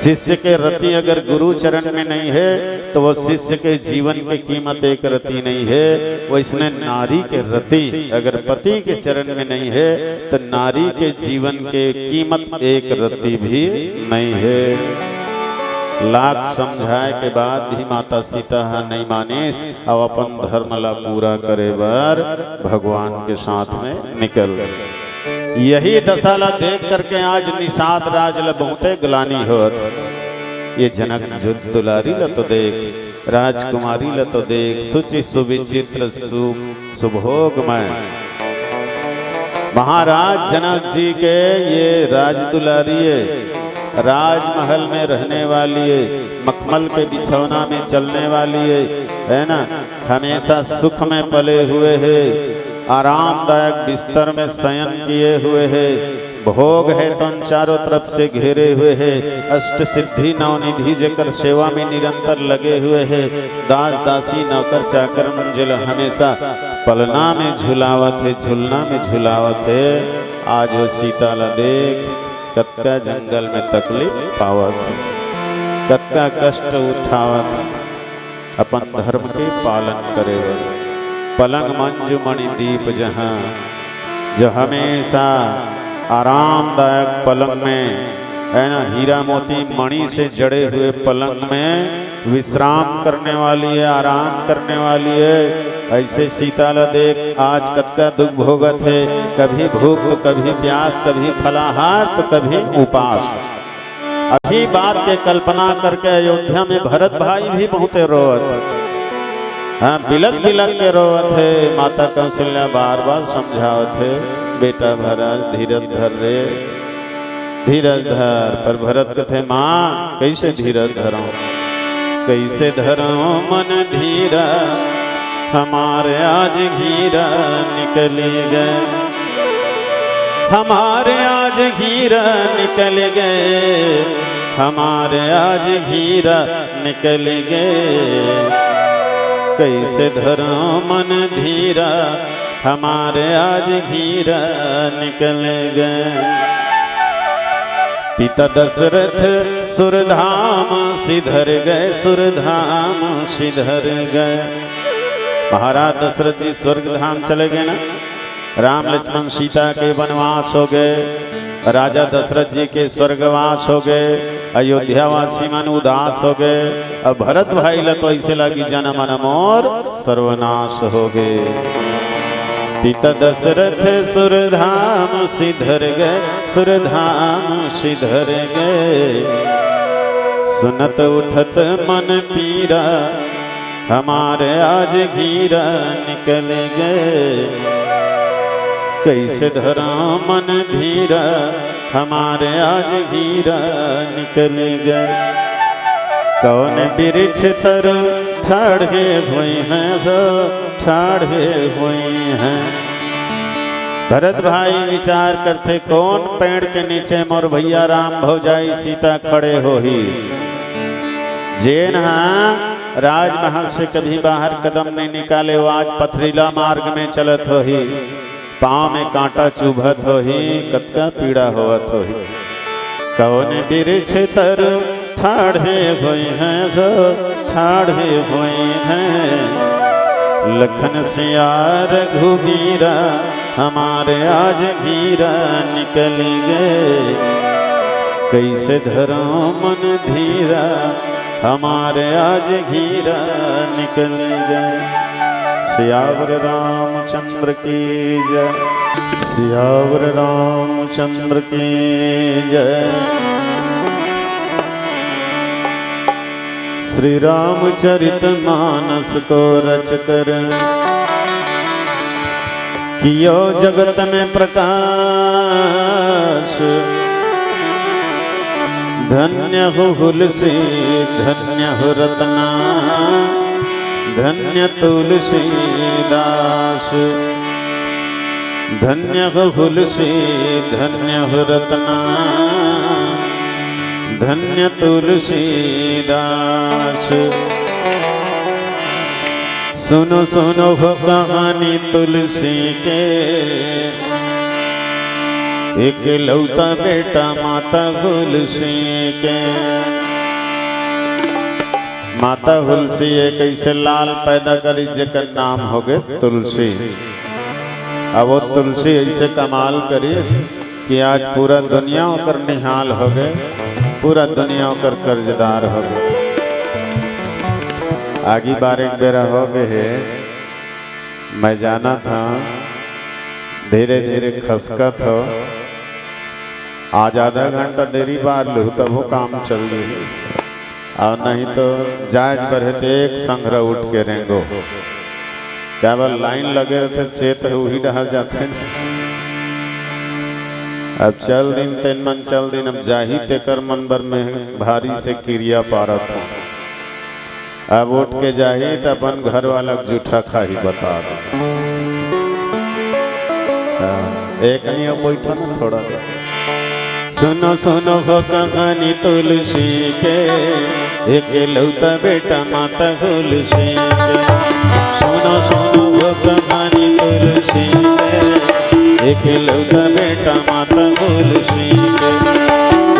शिष्य के रति अगर गुरु चरण में नहीं है, तो वो शिष्य के जीवन की कीमत एक रति नहीं है। वैसने नारी के रति अगर पति के चरण में नहीं है, तो नारी के जीवन के कीमत एक रति भी नहीं है। लाख समझाय के बाद भी माता सीता ह नहीं मानिस, अउ अपन धर्म ला पूरा करे बर भगवान के साथ में निकल गए। यही दशा ला देख करके आज निषाद राज ला बहुते ग्लानि होत। ये जनक जो दुलारी ला तो देख, राजकुमारी ला तो देख, सुचि सुविचित्र सु-, सुभोगमय। महाराज जनक जी के ये राज दुलारी है, राजमहल में रहने वाली है, मखमल के बिछौना में चलने वाली है, है ना? हमेशा सुख में पले हुए है, आरामदायक बिस्तर में शयन किए हुए है, भोग है तो उन चारों तरफ से घेरे हुए है, अष्ट सिद्धि नवनिधि जेकर सेवा में निरंतर लगे हुए है, दास दासी नौकर चाकर मन जेला हमेशा पलना में झुलावत है, झुलना में झुलावत है। आज वो सीता ला देख, कतका जंगल में तकलीफ पावत है, कतका कष्ट उठावत है अपन धर्म के पालन करे बर। पलंग मंजु मणि दीप जहाँ, जो हमेशा आरामदायक पलंग में, है ना, हीरा मोती मणि से जड़े हुए पलंग में विश्राम करने वाली है, आराम करने वाली है। ऐसे सीता ला देख, आज कतका दुख भोगत है, कभी भूख तो कभी प्यास, कभी फलाहार तो कभी उपास। अभी बात के कल्पना करके अयोध्या में भरत भाई भी बहुते रोवत, हाँ, बिलक बिलक के रोवत है। माता कौशल्या बार बार समझावत है, "बेटा भरत, धीरज धर रे, धीरज धर।" पर भरत कथे, "माँ, कैसे धीरज धरंव? कैसे धरंव मन धीरा, हमार आज घीरा निकली गए।" हमार आज घीरा निकल गए, हमार आज घीरा निकल गए। कैसे धरंव मन धीरा, हमार आज घीरा निकल गए। पिता दशरथ सुरधाम सिधर गए, सुरधाम सिधर गए। महाराज दशरथ जी स्वर्ग धाम चले गए ना, राम लक्ष्मण सीता के वनवास हो गए, राजा दशरथ जी के स्वर्गवास हो गए, अयोध्या वासी मन उदास हो गए। अब भरत भाई ला तो ऐसे लगी, "जन मन मोर सर्वनाश हो गए।" पिता दशरथ सुरधाम सिधर गए, सुरधाम सिधर गए। सुनत उठत मन पीरा, हमार आज घीरा निकल गए। कैसे धरंव मन धीरा, हमार आज घीरा निकल गए। कौन बिरिछ तरु ठाढ़े हुई हैं हो, ठाढ़े हुई हैं। भरत भाई विचार करथे, कौन पेड़ के नीचे मोर भैया राम भौजाई सीता खड़े होही, जेन हा राजमहल से कभी बाहर कदम नहीं निकाले, वो आज पथरीला मार्ग में चलत होही, पाँव में कांटा चुभत होही, कतका पीड़ा होवत होही। कौन बिरिछ तर ठाढ़े होइहैं हो, ठाढ़े होइहैं। लखन सिया रघुबीरा, हमारे आज घीरा निकल गए। कैसे धरो मन धीरा, हमारे आज घीरा निकल गए। सियावर रामचंद्र की जय, सियावर रामचंद्र की जय। श्री रामचरित मानस को रच कर कियो जगत में प्रकाश। धन्य हो हुलसी, धन्य हो रतना, धन्य तुलसीदास। धन्य हो हुलसी, धन्य हो रतना, धन्य तुलसीदास। सुनो सुनो हो कहानी तुलसी के, एकलौता बेटा माता हुलसी के। माता हुलसी एक ऐसे लाल पैदा करी जेकर नाम होगे तुलसी। अब वो तुलसी ऐसे कमाल करी कि आज पूरा दुनिया ओकर निहाल होगे, पूरा दुनिया ओकर कर्जदार होगे। आगी बार एक बेरा होगे हे, मैं जानत हँव, धीरे धीरे खसकत हो। आज आधा घंटा देरी बार लू, तभो काम चल जाही। अउ नहीं तो जायज बर हे ते एक संघरा उठ के रेंगो। काबर लाइन लगे रहिथे, चेत हे उही डहर जाथे। अब चल दिन तेन मन चल दिन, अब जाही तेकर मन बर में भारी से किरिया पारत हँव। अब उठ के जाही त अपन घर वाला के जूठा खाही, बता दे। हाँ, एक नहीं, अब बैठो ना थोड़ा देर। सुनो सुनो हो कहानी तुलसी के, एकलौता बेटा माता हुलसी के। सुनो सुनो हो कहानी तुलसी के, एकलौता बेटा माता हुलसी के।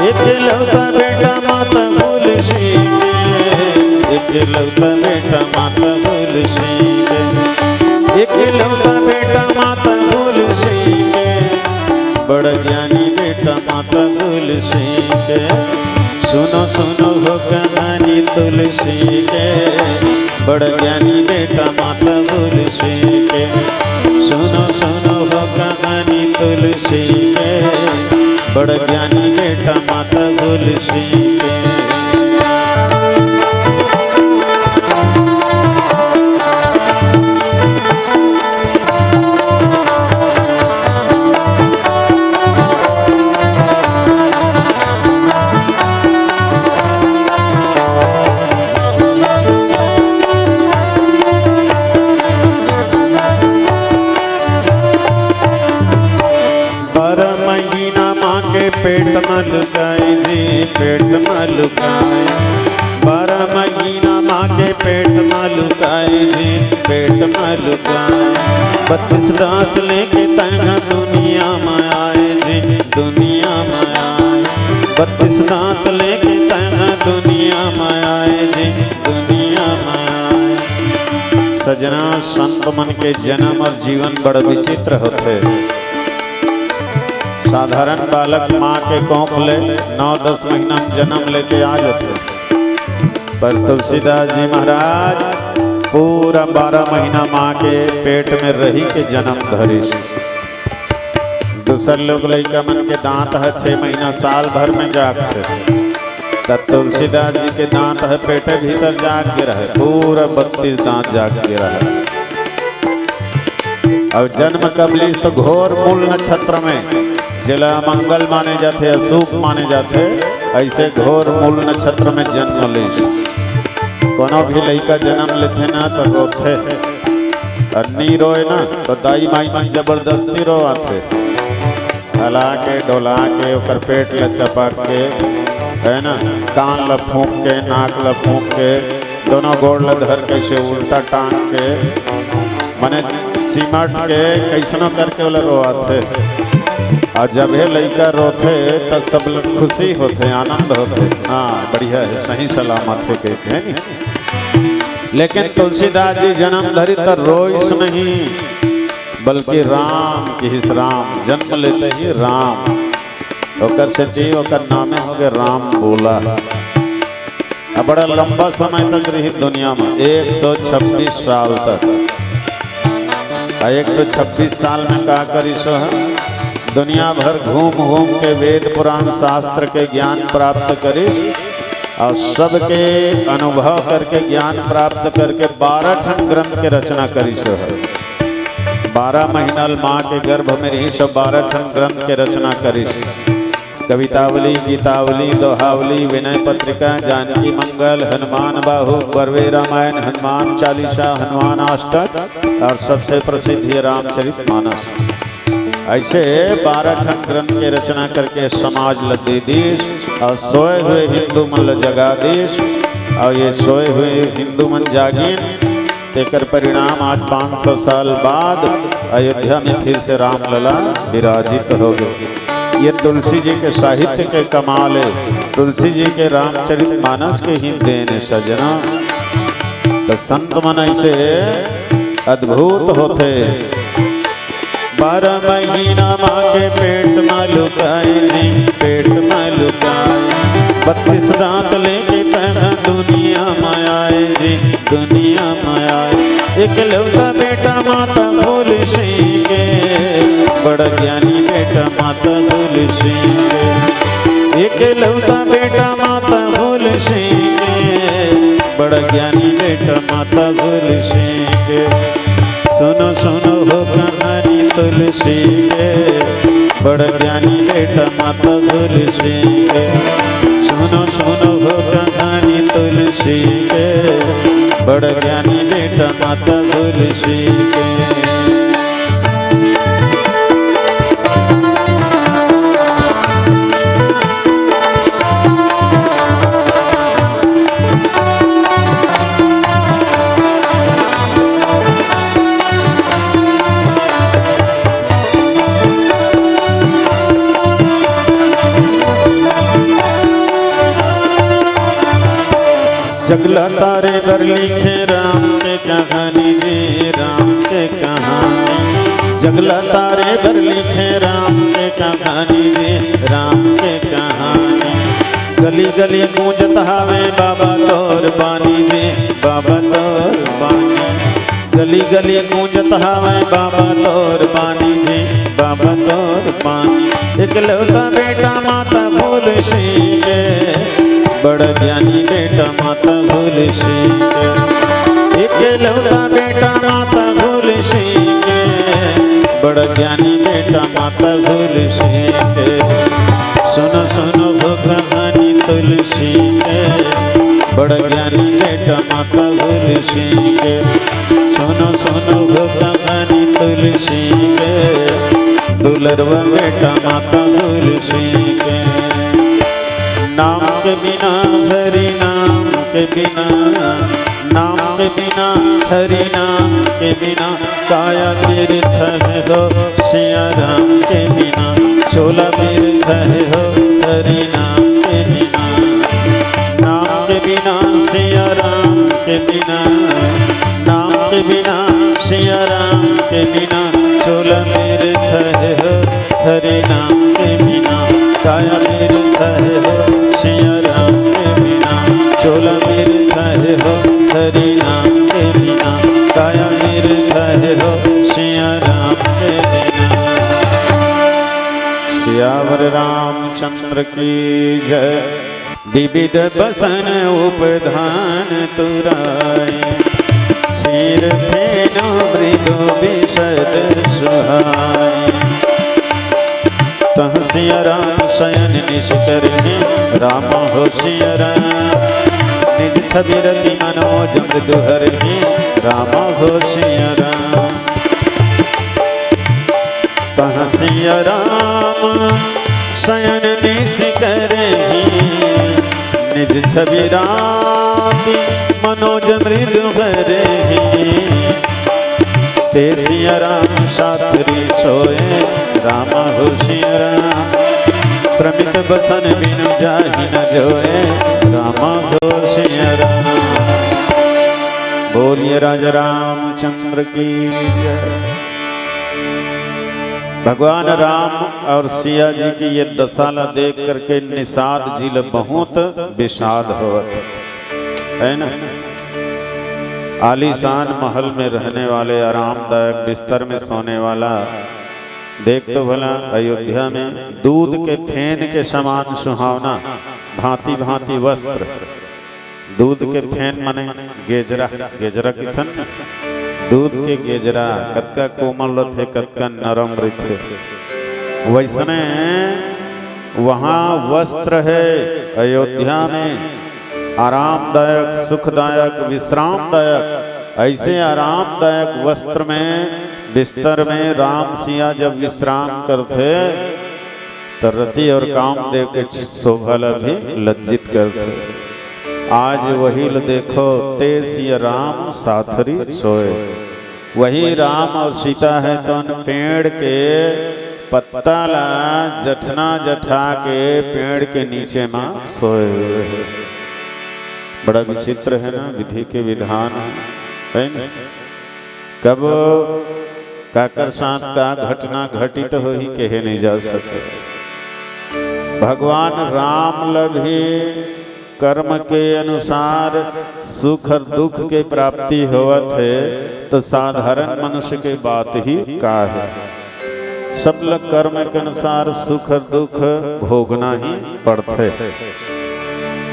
एकलौता बेटा माता हुलसी के, एकलौता बेटा माता हुलसी के। एकलौता बेटा माता हुलसी के, बड़ ज्ञानी बेटा माता हुलसी के। सुनो सुनो हो कहानी तुलसी के, बड़ ज्ञानी बेटा माता हुलसी के। सुनो सुनो हो कहानी तुलसी के, बड़ ज्ञानी बेटा माता हुलसी के। बारह महीना माँ के पेट म लुकाए जी, पेट म लुकाए। बारह महीना माँ के पेट म लुकाए जी, पेट म लुकाए। बत्तीस दांत लेके तैं ह दुनिया म आए जी, दुनिया म आए। बत्तीस दांत लेके तैं ह दुनिया म आए जी, दुनिया म आए। सजना, संत मन के जन्म अउ जीवन बड़ विचित्र होथे। साधारण बालक माँ के कोख ले नौ दस महीना म जन्म लेके आ जाथे, पर तुलसीदास जी महाराज पूरा बारह महीना माँ के पेट में रहि के जन्म धरिस। दूसर लोग लइका मन के दांत ह छह महीना, साल भर में जागथे, त तुलसीदास जी के दांत ह पेटे भीतर जाग गे रहे, पूरा बत्तीस दांत जाग गे रहे। अउ जन्म कब लिस तो घोर मूल नक्षत्र में, जेला अमंगल माने जाथे, अशुभ माने जाथे, अइसे घोर मूल नक्षत्र में जन्म लिस। कोनो भी लइका जन्म लेथे ना तो रोथे, अउ नी रोए ना तो दाई माई मन जबरदस्ती रोवाथे। हला के, डोला के, ओकर पेट ल चपक के, है ना, कान ल फूंक के, नाक ल फूंक के, दोनों गोड़ ल धर के से उल्टा टांग के, मने चिमट के कइसनो करके ओला रोवाथे। अउ जब हे लइका रोथे, त सब ल खुशी होथे, आनंद होथे। हाँ, बढ़िया हे, सही सलामत हे, कहिथे, हे नी? लेकिन तुलसीदास जी जनम धरिस त रोइस नहीं, बल्कि राम किहिस, राम, जन्म लेते ही राम। ओकर सेती ओकर नामे होगे राम बोला। अब बड़ा लंबा समय तक रहिस दुनिया म, एक सौ छब्बीस साल तक। अउ एक सौ छब्बीस साल म का करिस हे? दुनिया भर घूम घूम के वेद पुराण शास्त्र के ज्ञान प्राप्त करिस अउ सबके अनुभव करके, ज्ञान प्राप्त करके बारह ठन ग्रंथ के रचना करिस हे। बारह महीना ल माँ के गर्भ में रहिस अउ बारह ठन ग्रंथ के रचना करिस। कवितावली, गीतावली, दोहावली, विनय पत्रिका, जानकी मंगल, हनुमान बाहु, बरवे रामायण, हनुमान चालीसा, हनुमान अष्टक अउ सबसे प्रसिद्ध हे रामचरित मानस। अइसे बारह ठन ग्रंथ के रचना करके समाज ल दे दिस अउ सोए हुए हिंदू मन ल जगा दिस। अउ ये सोए हुए हिंदू मन जागिन, तेकर परिणाम आज पाँच सौ साल बाद अयोध्या में फिर से रामलला विराजित होगे। ये तुलसी जी के साहित्य के कमाल हे, तुलसी जी के रामचरित मानस के ही देन हे सजना। त संत मन अइसे अद्भुत होथे। बारह महीना माँ के पेट मा लुकाए जी, पेट मा लुकाए। बत्तीस दांत लेके तैं दुनिया मा आए जी, दुनिया मा आए। एकलौता बेटा माता तुलसी के, बड़ा ज्ञानी बेटा माता तुलसी के। एकलौता बेटा माता तुलसी के, बड़ा ज्ञानी बेटा माता तुलसी के। सुनो सुनो हो कहानी तुलसी के, बड़ा ज्ञानी बेटा माता तुलसी के। सुनो सुनो हो कहानी तुलसी के, बड़ा ज्ञानी बेटा माता तुलसी के। जगला तारे बर लिखे राम के कहानी जी, राम के कहानी। जगला तारे बर लिखे राम के कहानी जी, राम के कहानी। गली गली गूंजत हावे बाबा तोर बानी जी, बाबा तोर बानी। गली गली गूंजत हावे बाबा तोर बानी जी, बाबा तोर बानी। एकलौता बेटा माता तुलसी के, बड़ा ज्ञानी बेटा माता तुलसी के। एकलौता बेटा माता तुलसी के, बड़ा ज्ञानी बेटा माता तुलसी के। सुनो सुनो हो कहानी तुलसी के, बड़ा ज्ञानी बेटा माता तुलसी के। सुनो सुनो हो कहानी तुलसी के, दुलरवा बेटा माता तुलसी के। नाम के बिना, हरि नाम के बिना, नाम के बिना, हरि नाम के बिना, काया तीर्थ है हो सिया राम के बिना, चोला तीर्थ है हो हरि नाम के बिना। नाम के बिना सिया राम के बिना, नाम के बिना सिया राम के बिना, चोला तीर्थ है हो हरि नाम के बिना। काया तीर्थ है हो सिया राम के बिना, चोला तीर्थ है हो हरि नाम के बिना। काया तीर्थ है हो सिया राम के बिना। सियावर रामचंद्र की जय। विविध बसन उपधान तुराय, क्षीर फेनो मृदु विशद सुहाय। तह सिया राम शयन निश करहिं, राम हो सिया राम। निज छवि रति मनोज मृदु हरहिं, राम हो सिया राम। तह सिया राम शयन निश करहिं, निज छवि राम मनोज मृदु हरे ही, ते सिया राम साथ री सोए, राम हो सिया राम। प्रमित बसन बिनु जाहि न जोए, राम हो सिया राम। बोलिए राजा रामचंद्र की जय। भगवान राम और सिया जी की ये दशा ला देख करके निषाद जी ला बहुत विषाद होवत है ना। आलीशान महल में रहने वाले, आरामदायक बिस्तर में सोने वाला, देख तो भला, अयोध्या में दूध के फेन के समान सुहावना, भांति भांति वस्त्र, दूध के फेन माने गेजरा, गेजरा किथन न? दूध के गेजरा कतका कोमल रथे, कतका नरम रथे। वैसने वहाँ वस्त्र है अयोध्या में, आरामदायक, सुखदायक, विश्रामदायक। ऐसे आरामदायक वस्त्र में, बिस्तर में राम सिया जब विश्राम करथे, त रति और कामदेव के शोभा ला भी लज्जित करथे। आज वही ल देखो, ते सिया राम साथरी सोए। वही राम और सीता है, तो उन पेड़ के पत्ता ला जठना जठा के पेड़ के नीचे मा सोए हुए हैं। बड़ा विचित्र है ना, विधि के विधान है ना? कब काकर साथ का घटना घटित होही, कहे नहीं जा सके। भगवान राम ल भी कर्म के अनुसार सुख और दुख के प्राप्ति होवत है, तो साधारण मनुष्य के बात ही का है। सब ल कर्म के अनुसार सुख और दुख भोगना ही पड़थे।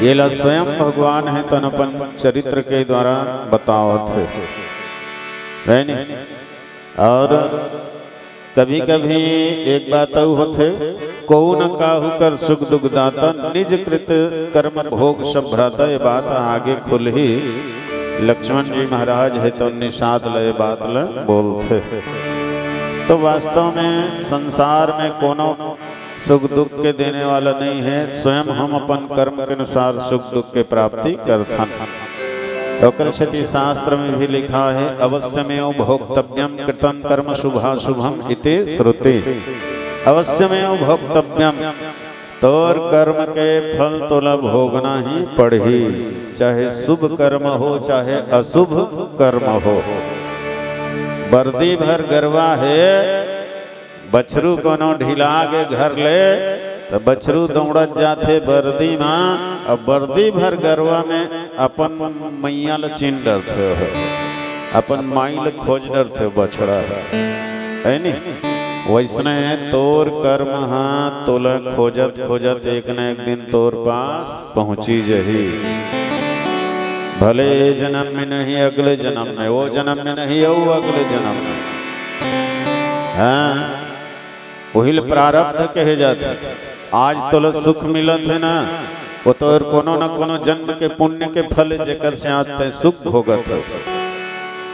ये ला स्वयं भगवान है, तन अपन चरित्र के द्वारा बतावत है, है नहीं? और कभी-कभी एक बात अउ होथे, कोऊ न काहू कर सुख दुख दाता, निज कृत कर्म भोग सब भ्राता। ये बात आगे खुलही। लक्ष्मण जी महाराज है तो निषाद ल ये बात ल बोलथे। तो वास्तव में संसार में कोनो सुख दुख के देने वाला नहीं है, स्वयं हम अपन कर्म के अनुसार सुख दुख के प्राप्ति करथन। ओकर सेती शास्त्र में भी लिखा है, अवश्यमेव भोक्तव्यम कृतं कर्म शुभाशुभम इति श्रुति। अवश्यमेव भोक्तव्यम, तोर कर्म के फल तोला भोगना ही पड़ही, चाहे शुभ कर्म हो, चाहे अशुभ कर्म हो। बरदी भर गरवा है, बछरू कोनो ढिला गे घर ले, त बछरू दौड़त जाथे बरदी म, अउ बरदी भर गरवा में अपन मइया ल चिन डरथे, ओह अपन माई ल खोज डरथे बछड़ा ह, है नी? वइसने तोर कर्म ह तोला खोजत खोजत एक न एक दिन तोर पास पहुंची जही। भले ए जन्म में नहीं, अगले जन्म में, वो जन्म में नहीं, अउ अगले जन्म में। हाँ, वही ल प्रारब्ध कहे जाथे। आज तोला सुख मिलत है ना, वो तो और कोनो न कोनो जन्म के पुण्य के फल है, जेकर से आज तैं सुख भोगत है।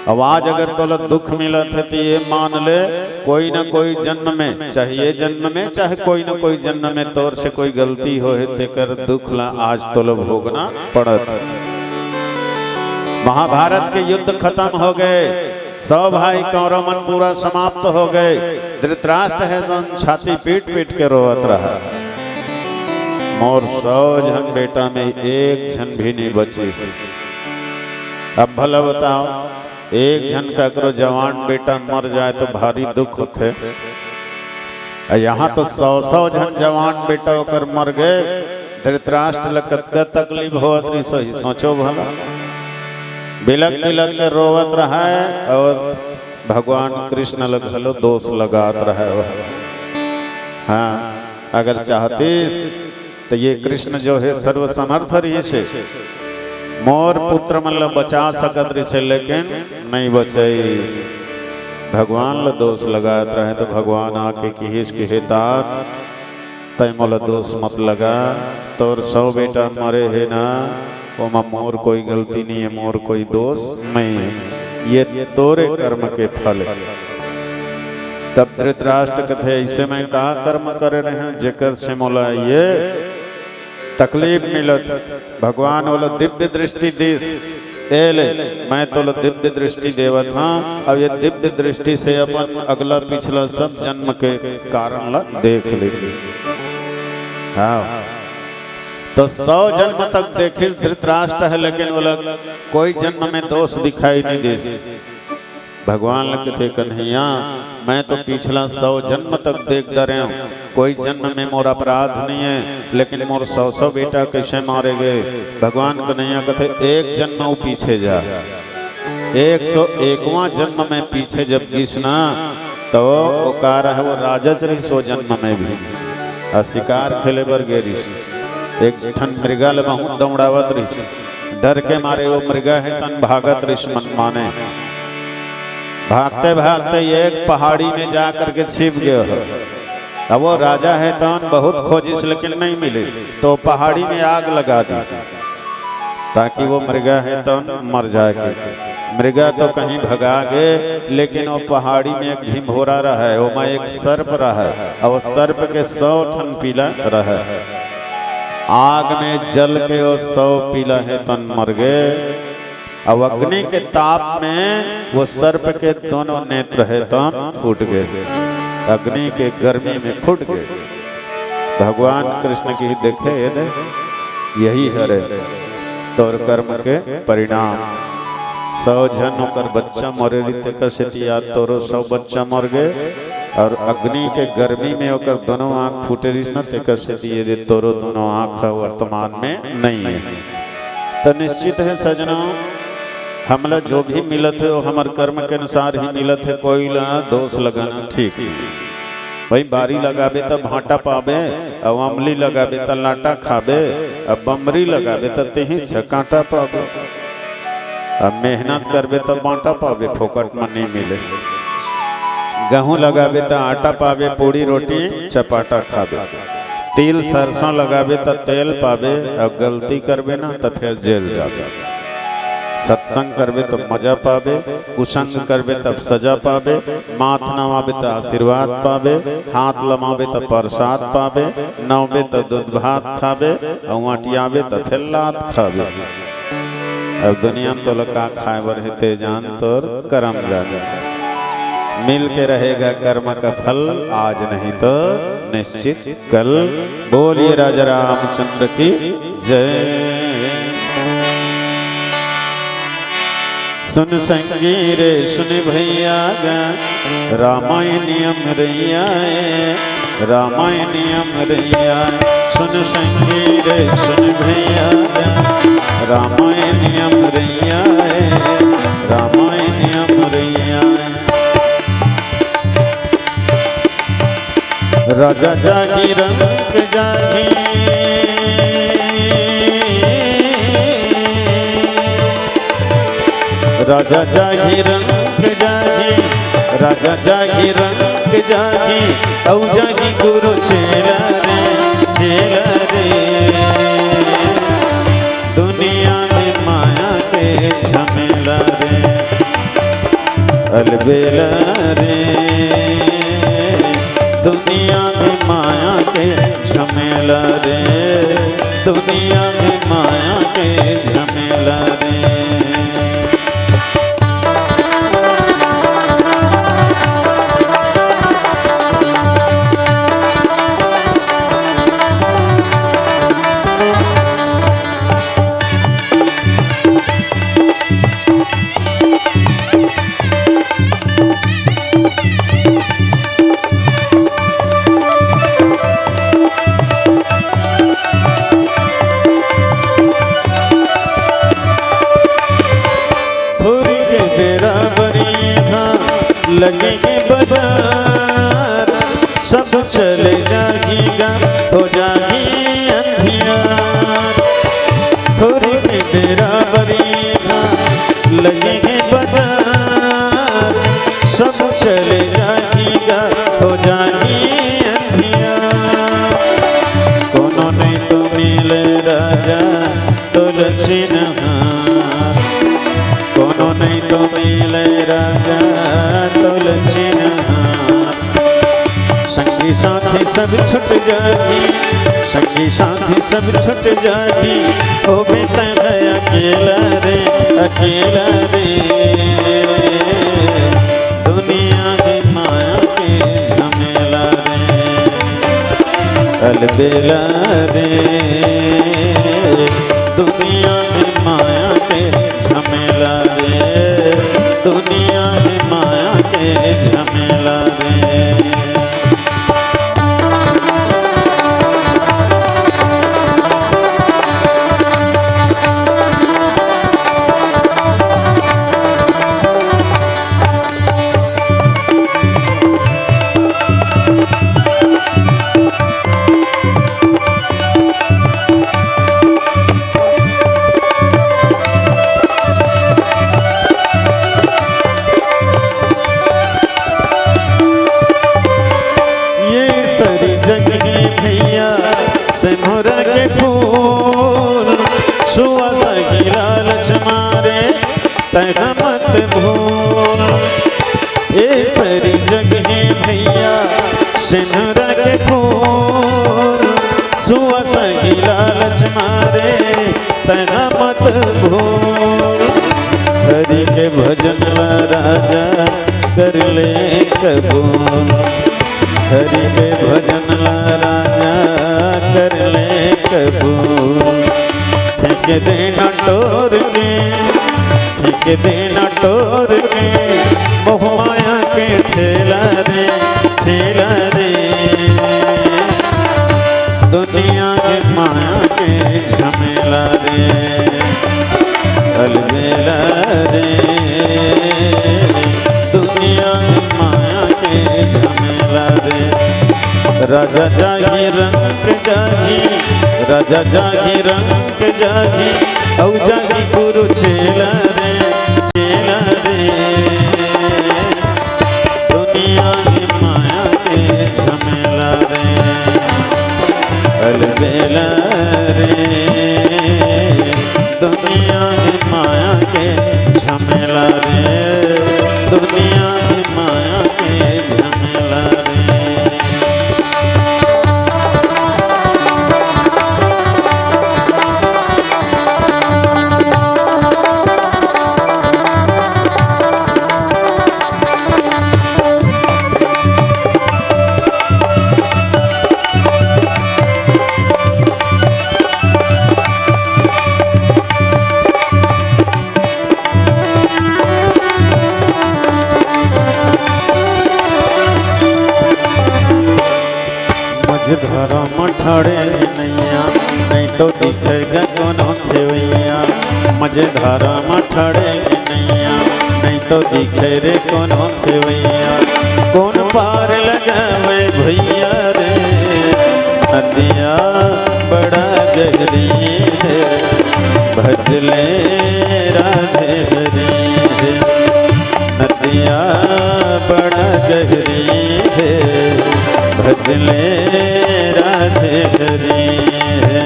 अब आज अगर तोला दुख मिलत है, तो ये मान ले, कोई ना कोई जन्म में, चाहे ये जन्म में, चाहे कोई ना कोई जन्म में तोर से कोई गलती होहे, तेकर दुख ला आज तोला भोगना पड़त है। महाभारत के युद्ध खत्म हो गए, सौ भाई कौरव मन पूरा समाप्त हो गए। धृतराष्ट्र है तो छाती पीट पीट के रोवत रहा, मोर सौ झन बेटा में एक झन भी नहीं बचिस। अब भला बताओ, एक झन ककरो जवान बेटा मर जाए तो भारी दुख होथे। अउ यहाँ तो सौ सौ झन जवान बेटा ओकर मर गए, धृतराष्ट्र ल कतका तकलीफ होवत रहिस होही, सोचो भला। बिलक बिलक के रोवत रहय अउ भगवान कृष्ण ल घलो दोष लगात रहय। हाँ, अगर चाहतिस त ये कृष्ण जो है सर्वसमर्थ रहिसे, मोर पुत्र मन ल बचा सकत रहिसे, लेकिन नहीं बचाइस। भगवान ल दोष लगात रहय त भगवान आके किहिस कि हे तात, तैं मोला दोष मत लगा, तोर सौ बेटा मरे हे ना, ओमा मोर कोई गलती नहीं है, मोर कोई दोष नहीं है, ये तोरे कर्म के फल है। तब धृतराष्ट्र कथे, ऐसे मैं का कर्म करे रहे हूँ जेकर से मोला ये तकलीफ मिलत, भगवान ओला दिव्य दृष्टि दिस। ए ले, मैं तोला दिव्य दृष्टि देवत हंव, अब ये दिव्य दृष्टि से अपन अगला पिछला सब जन्म के कारण ला देख ले। हाँ, तो सौ जन्म तक देखिस धृतराष्ट्र ह, लेकिन ओला कोई जन्म में दोष दिखाई नहीं दिस। भगवान ल कथे, "कन्हैया, मैं तो पिछला सौ जन्म तक देख डरे हंव, कोई जन्म में मोर अपराध नहीं है, लेकिन मोर सौ सौ बेटा कैसे मारे गए?" भगवान कन्हैया कथे, "एक जन्म वो पीछे जा, एक सौ एकवां जन्म में पीछे जब गिस ना, तो वो का रहे, वो राजा च रहिस वो जन्म में भी, और शिकार खेले बर गे रहिस। एक ठन मृगा ल बहुत दौड़ावत रहिस, डर के मारे वो मृगा हे तन भागत रहिस मनमाने। भागते भागते एक पहाड़ी में जा करके छिप गयो हो। अब वो राजा हे तन बहुत खोजिस लेकिन नहीं मिलिस, तो पहाड़ी में आग लगा दिस ताकि वो मृगा हे तन मर जाए के। मृगा तो कहीं भगा गे, लेकिन वो पहाड़ी में एक ढिंभोरा रहे, ओमा एक सर्प रहे, और वो सर्प के सौ ठन पिला रहे। आग में जल के वो सौ पिला हे तन मर गे। अब अग्नि के ताप में वो सर्प के दोनों नेत्र हे तन फूट गए, अग्नि के गर्मी में फूट गए। भगवान कृष्ण कही, "देखे, ये दे, यही हरे तोर कर्म के परिणाम।" सौ झन ओकर बच्चा मरे रहिस, तेकर सेती आज तोरो सौ बच्चा मर गए, और अग्नि के गर्मी में ओकर दोनों आंख फूटे रहिस ना, तेकर सेती ये दे तोरो दोनों आंख ह वर्तमान में नहीं है। तो निश्चित है सजनों, हमला जो भी मिलत है, वो हमर कर्म के अनुसार ही मिलत है, कोई ला दोष लगाना ठीक नहीं। भाई, बारी लगाबे त भांटा पाबे, अउ अमली लगाबे त लाटा खाबे, अउ बमरी लगाबे त तेही झकाटा पाबे। अब मेहनत करबे त बांटा पाबे, फोकट म नइ मिले। गहूं लगाबे त आटा पाबे, पूड़ी रोटी चपाटा खाबे। तिल सरसों लगाबे त तेल पाबे, अउ गलती करबे ना त फेर जेल जाबे। सत्संग करबे त मजा पाबे, कुसंग करबे तब सजा पाबे, माथ नवाबे त आशीर्वाद पाबे, हाथ लमाबे त प्रसाद पाबे, नवबे त दूध भात खाबे, अउ अंटियाबे त फेर लात खाबे। अब दुनिया में तोला का खाए बर हे ते जान, तोर करम जाने। मिल के रहेगा कर्म का फल, आज नहीं तो निश्चित कल। बोलिए राजा रामचंद्र की जय। सुन संगी रे सुन भैया गा, रामायण नियम रैया ए, रामायण नियम रैया। सुन संगी रे सुन भैया गा, रामायण नियम रैया ए, रामायण नियम रैया। राजा जागी रंक जागी, राजा जागी रंक जागी, राजा जागी रंक जागी, अउ जागी गुरु चेला रे, चेला रे। दुनिया में माया के झमेला रे, अलबेला रे। दुनिया में माया के झमेला रे, दुनिया में माया के झमेला रे। थोरी के बेरा बनी था, लगे के बाजार, सब चले जाही गा, हो जाही अंधियार। थोरी के बेरा बनी था, लगे के बाजार, सब चले जाही गा, हो जाही अंधियार। कोनो नहीं तो मिले राजा तोल चिन्हार, कोनो नहीं तो मिले राजा तोल चिन्हार। संगी साथी सब छुट जाही, संगी साथी सब छुट जाही, होबे तैं अकेला रे, अकेला रे। दुनिया के माया के झमेला रे, अलबेला रे। दुनिया के माया के झमेला रे, दुनिया के माया के झमेला रे। ये सरी जग हे भैया सिंदूरा के फूल, सुवास के लालच मारे तैं मत भूल। ये सरी जग हे भैया सिंदूरा के फूल, सुवास के लालच मारे तैं मत भूल। हरि के भजन ला राजा कर ले कबूल, हरि के भजन ला राजा कर ले कबूल। फेंक दे ना टोर के, फेंक दे ना टोर के, मोह माया के ठेला रे, ठेला रे। दुनिया के माया के झमेला रे, अलबेला रे। दुनिया के माया के झमेला रे। राजा जागी रंक जागी, राजा जागी रंक जागी, अउ जागी गुरु चेला रे, चेला रे। दुनिया के माया के झमेला रे, अलबेला रे। दुनिया के माया के झमेला रे, दुनिया के माया के झमेला रे। मझधारा म ठाढ़े हे नैया, नइ तो दिखेगा कोनो खेवैया। मझधारा म ठाढ़े हे नैया, नइ तो दिखे रे कोनो खेवैया। कोन पार लगावे भैया रे, नदिया बड़ा गहरी हे, भजले राधे हरी हे। नदिया बड़ा गहरी हे, भजले राधे हरी हे।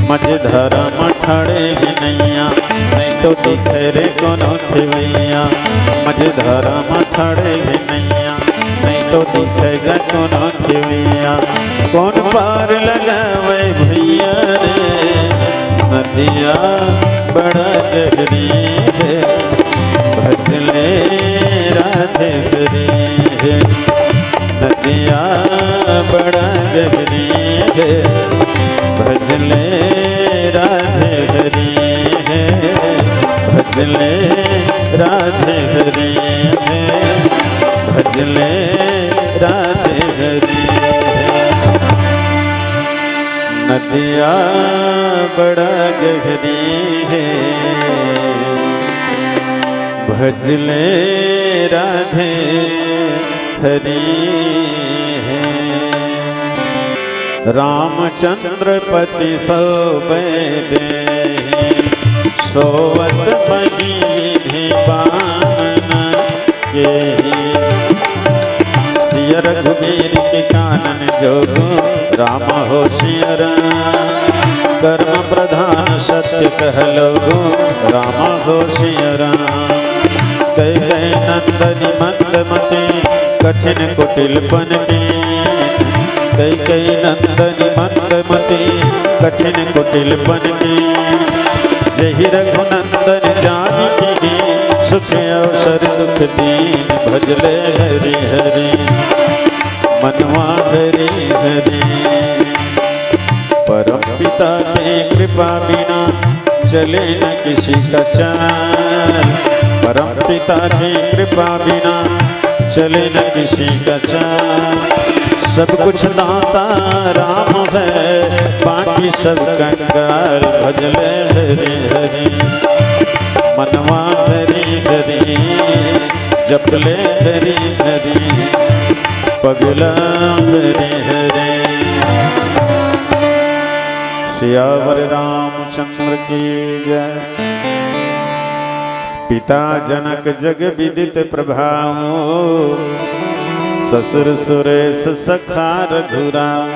मझधारा म ठाढ़े हे नैया, नइ तो दिखे रे कोनो खेवैया। मझधारा म ठाढ़े हे नैया, नइ तो दिखेगा कोनो खेवैया। कोन पार लगावे भैया रे, नदिया बड़ा गहरी हे, भजले राधे हरी हे। नदिया बड़ा गहरी हे, भजले राधे हरी हे, भजले राधे हरी हे, भजले राधे हरी हे। नदिया बड़ा गहरी हे, भजले राधे हरी हे। रामचंद्र पति सोबै देहि, सोवत मही विधि बामन केहि। सिय रघुबीर के कानन जोगु, राम हो सिय राम। कर्म प्रधान सत्य कहलोगु, राम हो सिय राम। कैकेयी नंदनी मंद मति, कठिन कुटिल पनकी। कैकई नंदन मंदमती कठिन कुटिलपन कीन्ह। जहि रघुनंदन जानि कीन्ह सुख अवसर दुख दीन्ह। भजले हरि हरि मनवा हरि हरि। परम पिता के कृपा बिना चले न किसी का चाल। परम पिता के कृपा बिना चले न किसी का चाल। सब कुछ दाता राम है, बाकी सब कंगाल। भजले हरि हरि मनवा हरि हरि। जपले हरि हरि पगला हरि हरि। सियावर रामचंद्र की जय। पिता जनक जग विदित प्रभाव, ससुर सुरेश सखा रघुराव।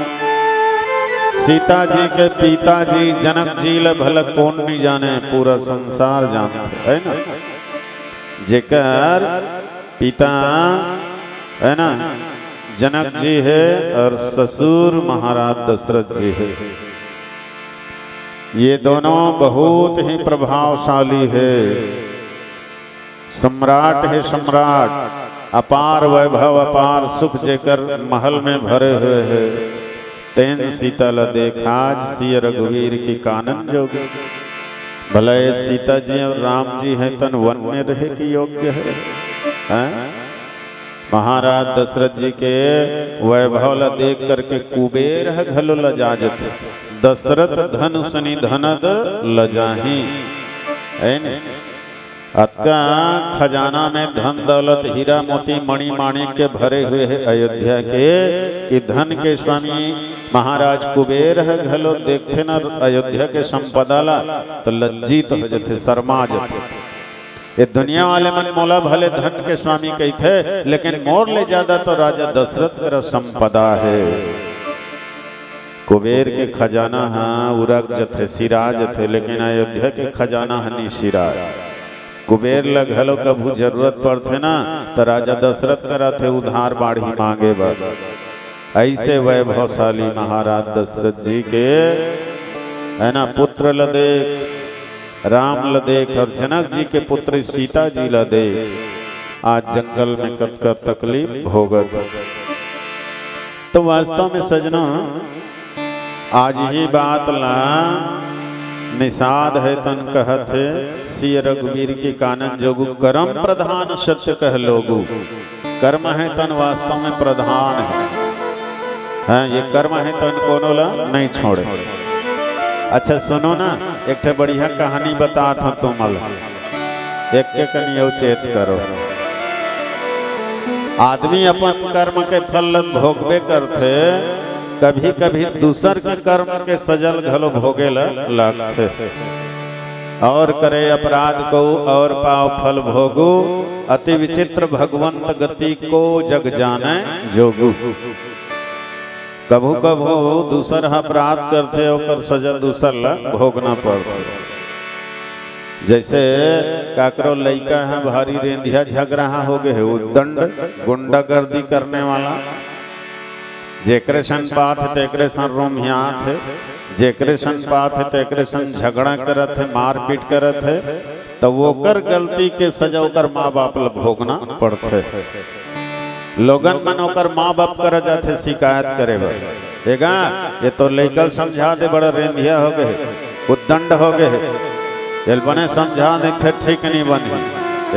सीता जी के पिताजी जनक जी ल भला कोन नहीं जाने, पूरा संसार जानथे, है ना? जेकर पिता, है ना, जनक जी है और ससुर महाराज दशरथ जी है। ये दोनों बहुत ही प्रभावशाली है। सम्राट है सम्राट, अपार वैभव अपार सुख जेकर महल में भरे हुए है। तेन सीता ल देख आज सिय रघुवीर की कानन जोगी। भला ये सीता जी और राम जी हैं तन वन में रहे के योग्य है, हैं? महाराज दशरथ जी के वैभव ल देख करके कुबेर ह घलो लजा जथे। दशरथ धन सुनि धनद लजाही, है न? अतका खजाना में धन दौलत हीरा मोती मणि माणिक के भरे हुए है अयोध्या के, कि धन के स्वामी महाराज कुबेर ह घलो देखथे न अयोध्या के संपदा ला, तो लज्जित हो जथे, शर्मा जथे। ये दुनिया वाले मन मोला भले धन के स्वामी कहिथे, लेकिन मोर ले ज्यादा तो राजा दशरथ करा संपदा है। कुबेर के खजाना ह उरक जथे, सिरा जथे, लेकिन अयोध्या के खजाना ह नि सिराय। कुबेर ल घलो कभू जरूरत पड़थे ना, त राजा दशरथ करा थे उधार बाढ़ी मांगे बर। ऐसे वैभवशाली महाराज दशरथ जी के, है ना, पुत्र ल देख, राम ल देख और जनक जी के पुत्री सीता जी ल देख, आज जंगल में कतका तकलीफ भोगत। तो वास्तव में सजना, आज ही बात ला निषाद है तन कहत है, सिय रघुवीर की कानन जोगु, करम प्रधान सत्य कह लोगु। कर्म है तन वास्तव में प्रधान है। हाँ, ये कर्म है तन कोनो ला नहीं छोड़े। अच्छा सुनो ना, एक ठे बढ़िया कहानी बतात हूँ तुमन ला, एक के कनियो चेत करो। आदमी अपन कर्म के फल ल भोगबे करथे, कभी-कभी दूसर के कर्म के सजा ल घलो भोगे ल लगथे। और करे अपराध को और पाव फल भोगु, अति विचित्र भगवंत गति को जग जाने जोगु। कभू-कभू दूसर ह अपराध करथे, ओकर सजा दूसर ल भोगना पड़थे। जैसे काकरो लइका ह भारी रेंधिया झगराहा हो गए हे, उद्दंड गुंडागर्दी करने वाला, जेकरे सन बात हे तेकरे सन रोम्हियात हे, जेकरे सन बात हे तेकरे सन झगड़ा करत हे, मारपीट करत हे, त ओकर गलती के सजा ओकर माँ बाप ल भोगना पड़थे। लोगन मन ओकर माँ बाप करा जाथे शिकायत करे बर, "ए गा, ये तो लइका ल समझा दे, बड़ा रेंधिया हो गए, उद्दंड हो गए, एल बने समझा दे, फिर ठीक नहीं बनी।"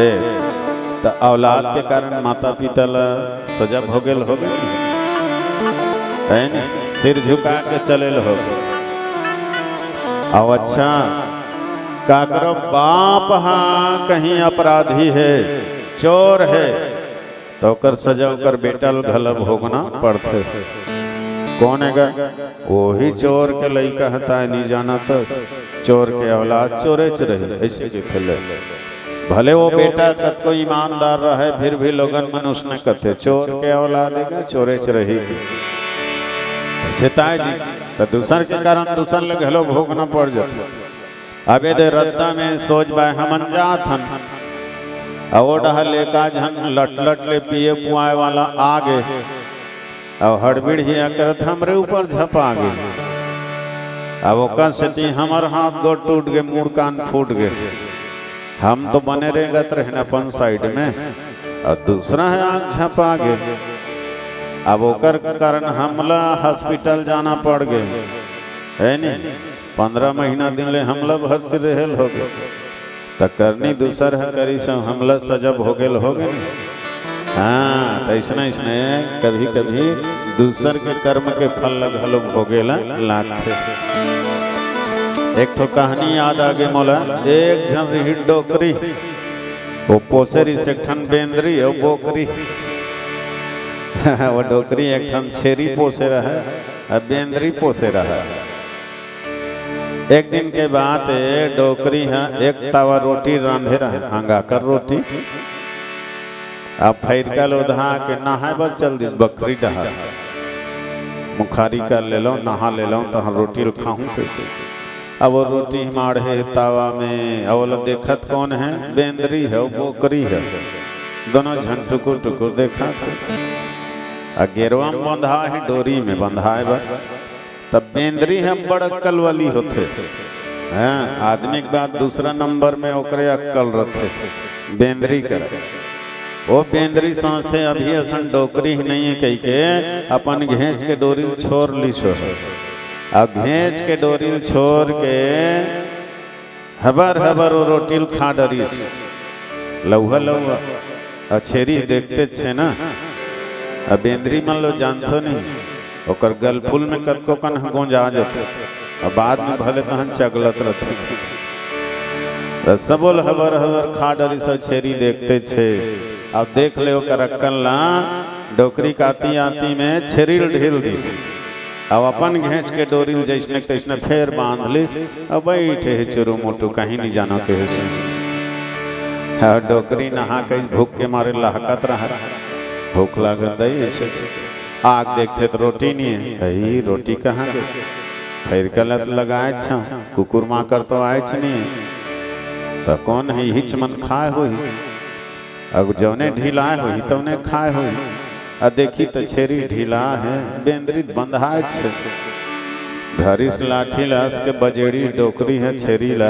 ए, त औलाद के कारण माता पिता ल सजा भोगेल हो गए, है न? सिर झुका के चलेल हो गए। अब अच्छा, काकरो बाप हा कहीं अपराधी है, चोर है, तो ओकर सजा ओकर बेटा ल घला भोगना पड़थे। कौन हे गा? वही चोर के लइका ह, ताय नहीं जाना तो चोर के औलाद चोरेच रही, ऐसे कथे ले। भले वो बेटा कतको ईमानदार रहे, फिर भी लोगन मन उसने कथे, "चोर के औलाद हे गा, चोरेच रही।" ऐसे ताय जी, तो दूसर के कारण दूसर ल घलो भोगना पड़ जाथे। अबे दे रद्दा में सोच बाय हमन जात हन, अउ ओ डहर ले का झन लट-लट ले पिए पुआए वाला आ गे। अउ हड़बिड़िया करत हमरे ऊपर झपा गे। अब ओकर सेती हमर हाथ गोड़ टूट गे, मुड़ कान फूट गे। हम तो बने रेंगत रहेन अपन साइड में, अउ दूसरा ह आग झपा गे। अब ओकर कारण हमला हॉस्पिटल जाना पड़ गे, हे नी? पंद्रह महीना दिन ले हमला भर्ती रहेल होगे। त करनी दूसर ह करिस, हमला सजा भोगेल होगे नी। हाँ, त अइसने अइसने कभी कभी दूसर के कर्म के फल ल घलो भोगेला लागथे। एक ठो कहानी याद आगे मोला। एक झन रिहिस डोकरी, वो पोसे रिहिस एक ठन बेंदरी अउ बोकरी। वो डोकरी एक ठन छेरी पोसे रहय, अउ बेंदरी पोसे रहय। एक दिन के बात ए, डोकरी ह एक तावा रोटी रांधे रहय, हंगाकर रोटी। अब फइरका ल ओधा के नहाय बर चल दिस बखरी डहर। मुखारी कर लेलौं, नहा लेलौं, तहन रोटी ल खाहूं कहिके। अब वो रोटी माढ़े हे तावा में, अउ ओला देखत कोन हे? बेंदरी हे, बोकरी हे। दोनों झन टुकुर टुकुर देखत हे। अउ गेरवा म बंधा हे, डोरी में बंधाय बर। त बेंदरी ह बड़ अक्कल वाली होथे। हाँ, आदमी के बाद दूसरा नंबर में ओकरे अक्कल रथे, बेंदरी कर। वो बेंदरी सोचथे, अभी असन डोकरी ही नइ हे कहिके अपन घेंच के डोरी ल छोर लिस हे। अब घेंच के डोरी ल छोर के हबर हबर वो रोटी ल खा डरिस। लउहा लउहा। अउ छेरी देखतेच हे ना, अब बेंदरी मन ल जानथो नहीं, ओकर गलफूल में कतको कन ह गोंजा जथे, अउ बाद में भले तहन चगलत रथे। त सबो ल हबर हबर खा डरिस, अउ छेरी देखतेच हे। अब देख ले ओकर अक्कल ला, डोकरी के आती आती में छेरी ल ढील दिस। अब अपन घेंच के डोरी ल जइसने के तइसने फेर बांध लिस। अब बइठे हे चुरू मुटू, कहीं नइ जानो कहे सुन। हाँ, डोकरी नहा के भूख के मारे लहकत रहय। भूख लागत दई अइसे। आग देखथे त रोटी नइ हे। अई, रोटी कहाँ गे? फइरका ल त लगाएच हंव, कुकुर माकर तो आएच नइ हे। त कोन हे, इहीच मन खाय होही। अब जउने ढिलाय होही, तउने खाय होही। अउ देखही त छेरी ढिला हे, बेंदरी बंधाय छे। धरिस लाठी ल अस के बजेड़ी डोकरी ह छेरी ल,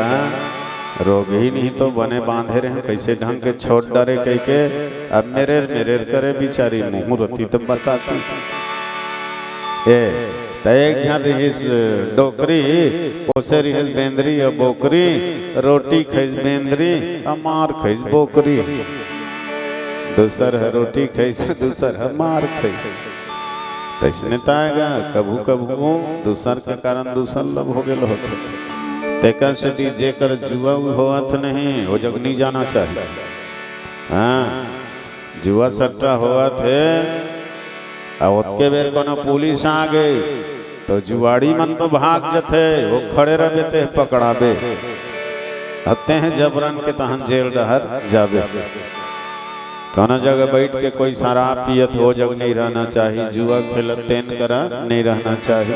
रोगही नहीं तो बने बांधे रहे, कइसे ढंग के छोड़ डरे कहिके। अब मेरेर मेरेर करे बिचारी, मुहूर्ती त बताती। ए, त एक झन रिहिस डोकरी, पोसे रिहिस बेंदरी अउ बोकरी, रोटी खइस बेंदरी अउ मार खइस बोकरी। दूसर ह रोटी खइस, दूसर ह मार खइस। तइसने त आय गा, कभू कभू दूसर के कारण दूसर ल भोगेल होथे। तेकर सेती जेकर जुआ होवत नहीं, वो जग नइ जाना चाही। हाँ, जुआ सट्टा होवत हे, अउ ओतके बेर कोनो पुलिस आ गे, तो जुआड़ी मन तो भाग जथे, वो खड़े रहबे ते पकड़ाबे। अउ तेह जबरन के तहन जेल डहर जाबे। कोनो जगह बइठ के कोई शराब पियत हो, जग नइ रहना चाही, जुआ खेलत तेन करा नइ रहना चाही,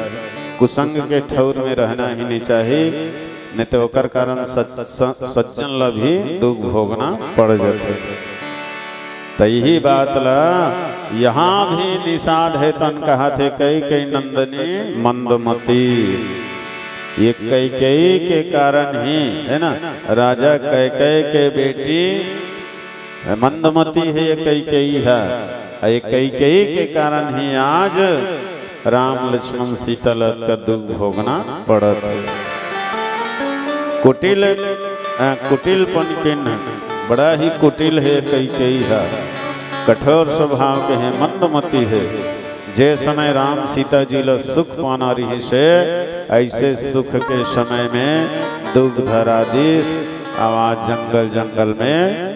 कुसंग के ठउर में रहना ही नइ चाही, नइ तो ओकर कारण सच-, स-, सज्जन ल भी दुख भोगना पड़ जथे। त इही बात ल यहाँ भी निषाद हे तन कहत हे, कैकेयी नंदनी मंदमती। ये कैकेयी के कारण ही, हे ना, राजा कैकेयी के बेटी मंदमती हे ये कैकेयी ह। ये कैकेयी के कारण ही आज राम लक्ष्मण सीता ल अतका दुख भोगना पड़त हे। कुटिल, अ, कुटिलपन किन्ह, बड़ा ही कुटिल हे कैकेयी ह, कठोर स्वभाव के हे, मंदमती हे। जे समय राम सीता जी ल सुख पाना रिहिस हे, अइसे सुख के समय में दुख धरा दिस। अउ आज जंगल जंगल में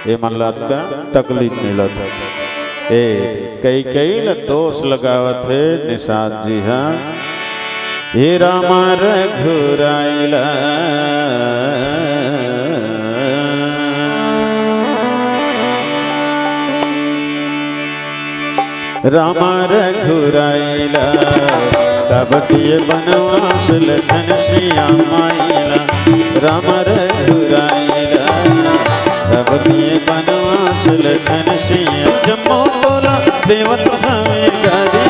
ए मन ल अतका तकलीफ मिलत हे। ए कैकेयी ल दोष लगावत हे निषाद जी ह। हे राम रघुराई ल, राम रघुराई ल, तब दिए बनवास लखन सिया माई ल। राम रघुराई ल, तब दिए बनवास लखन सिया। जम्मो तोला देवत हवे गारी,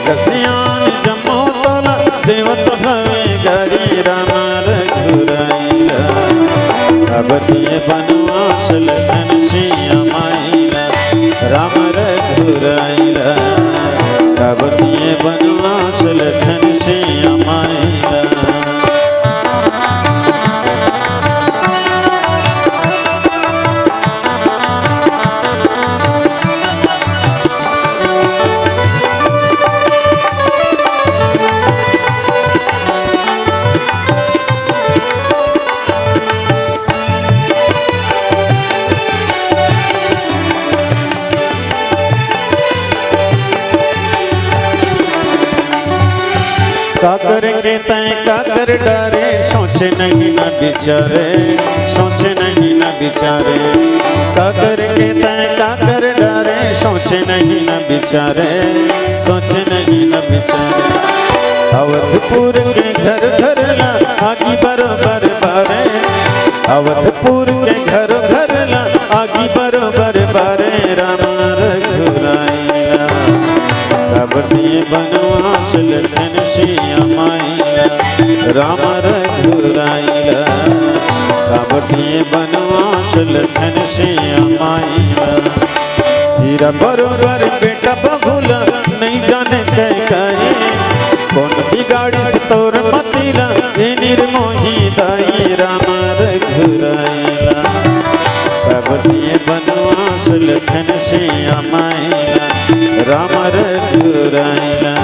कसियान जम्मो तोला देवत हवे गारी राम रघुराई ला। अब दिए बनवास लखन सिया माई ला, राम रघुराई ला। अब दिए बनवास लखन सिया माई ला। काकर के तय काकर डारे, सोचे नहीं न बिचारे, सोचे नहीं न बिचारे। काकर के तय काकर डारे, सोचे नहीं न बिचारे, सोचे नहीं न बिचारे। अवधपुर के घर घर ला आगी बरोबर बारे, अवधपुर के घर घर ला आगी बरोबर बारे, राम रघुराई ला। कब दिए बनवास लखन सिया माई ला, राम रघुराई ला। कब दिए बनवास लखन सिया माई ला। हीरा बरोबर बेटा बहुला, नहीं जाने कै काहे। कौन बिगाड़िस तोर मतिला, ए निर्मोही दाई राम रघुराई ला। कब दिए बनवास लखन सिया माई ला, राम रघुराई ला।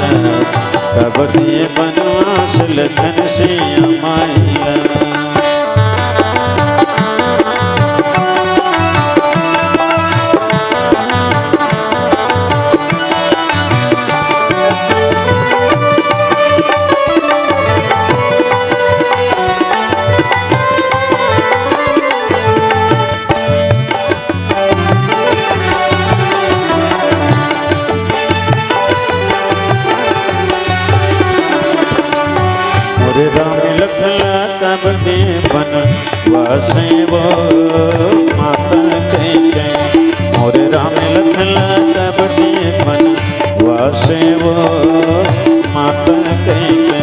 कब दिए बनवास लखन सिया माई ला। मोरे राम लखन ला कब दे बनवासे वो माता कह के। मोरे राम लखन ला कब दे बनवासे वो माता कह के।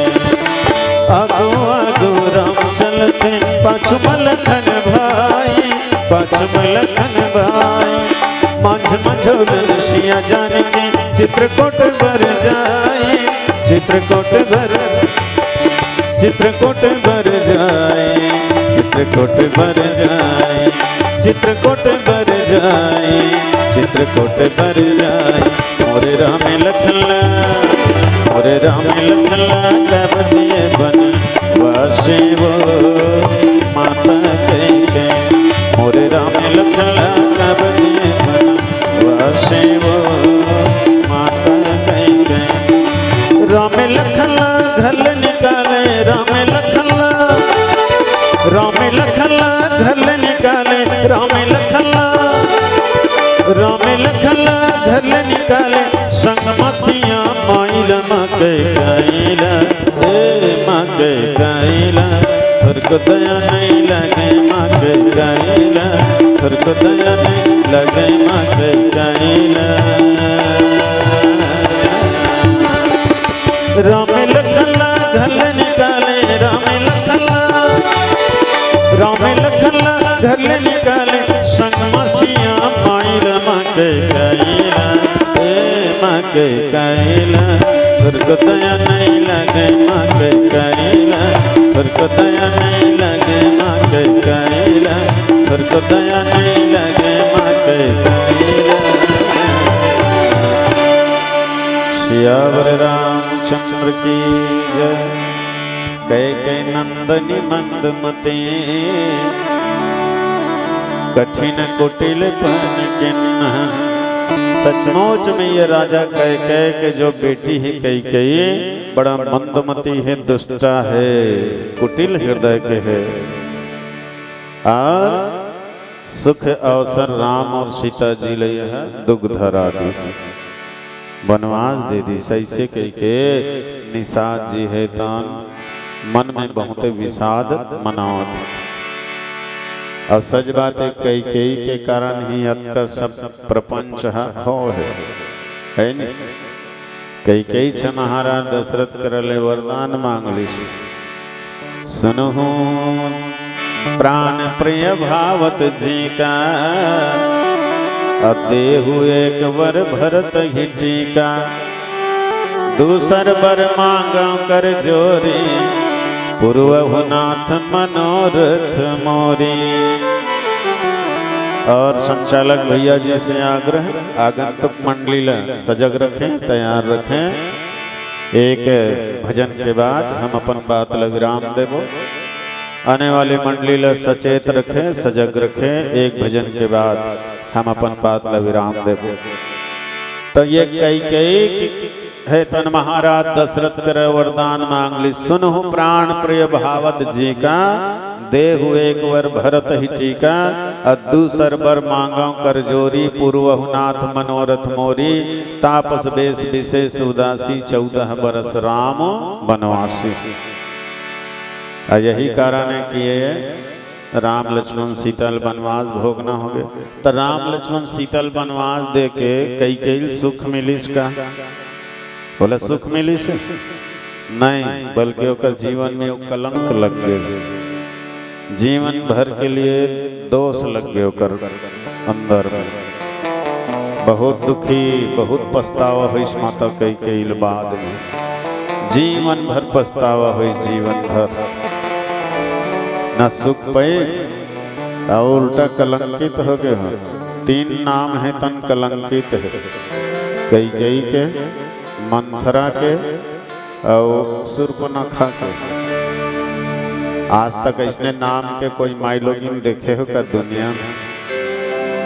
आगू आगू राम चलथे, पाछू म लखन भाई, पाछू म लखन भाई। माझ म झोलन सिया जान के, चित्रकोट बर जाए, चित्रकोट बर, चित्रकोट बर जाए, चित्रकोट बर जाए, चित्रकोट बर जाए, चित्रकोट बर जाए। मोरे राम लखन ला, मोरे राम लखन ला कब दिए बनवासे वो माता कह के। मोरे राम लखन ला कब दिए बनवासे वो माता कह के। राम लखन ला घर ले निकाले, राम लखन ला, राम लखन ला घर ले निकाले, राम लखन ला, राम लखन ला घर ले निकाले। संग म सिया माई ला, माँ के कइला, ए माँ के कइला। थोरको दया नहीं लगे माँ के कइला, थोरको दया नहीं लगे माँ के कइला। राम लखन ला घर ले निकाले, राम लखन ला, राम लखन ला घर ले निकाले। संग म सिया माई ला, माँ के कइला, ए माँ के कइला। थोरको दया नहीं लगे माँ के कइला, थोरको दया नहीं लगे माँ के कइला, थोरको दया नहीं लगे माँ के कइला। सियावर रामचंद्र की जय। कैके नंदनी मंद मते, कठिन कुटिल पन किन्हा। सचमुच में ये राजा कैके के जो बेटी है कैकेयी, बड़ा मंदमती है, दुष्टा है, कुटिल हृदय के है। और सुख अवसर राम और सीता जी ले यह दुख धरा दिस, बनवास दे दिस। ऐसे कहिके निषाद जी हे तान मन में बहुते विषाद मनावत हे। और सच बात हे, कैकेयी के कारण ही अतका सब प्रपंच ह हो हे, है नी? कैकेयी छ महाराज दशरथ करा ले वरदान मांग लिस, सुनहु प्राण प्रिय भावत जी का, अउ देहु एक वर भरत ही टीका। दूसर बर मांगव कर जोरी, पुरवहु नाथ मनोरथ मोरी। और संचालक भैया जी से आग्रह, आगंतुक मंडली ला सजग रखें, तैयार रखें। एक भजन के बाद हम अपन बात ला विराम देबो। आने वाली मंडली ला सचेत रखें, सजग रखें। एक भजन के बाद हम अपन बात ला विराम देबो। तो ये कैकेयी हे तन महाराज दशरथ करा वरदान मांग लिस, सुनहु प्राण प्रिय भावत जी का, देहु एक वर भरत ही टीका। अउ दूसर बर मांगव कर जोरी, पुरवहु नाथ मनोरथ मोरी। तापस बेस विशेष उदासी, चौदह बरस राम बनवासी। अउ यही कारण हे कि ये राम लक्ष्मण सीता ल बनवास भोगना होगे। त राम लक्ष्मण सीता ल बनवास देके कैकेयी ल सुख मिलिस का? ओला सुख मिलिस हे? नहीं, बल्कि ओकर जीवन में वो कलंक लग गे, जीवन भर के लिए दोष लग गे ओकर अंदर में। बहुत दुखी, बहुत पछतावा होइस माता कैकेयी ल बाद में। जीवन भर पछतावा होइस, जीवन भर न सुख पाइस, अउ उल्टा कलंकित हो गे हो। तीन नाम हे तन कलंकित हे, कैकेयी के, मंथरा के, अउ सुर्पनखा के। आज तक अइसने नाम के कोई माईलोगिन देखे हो का दुनिया में?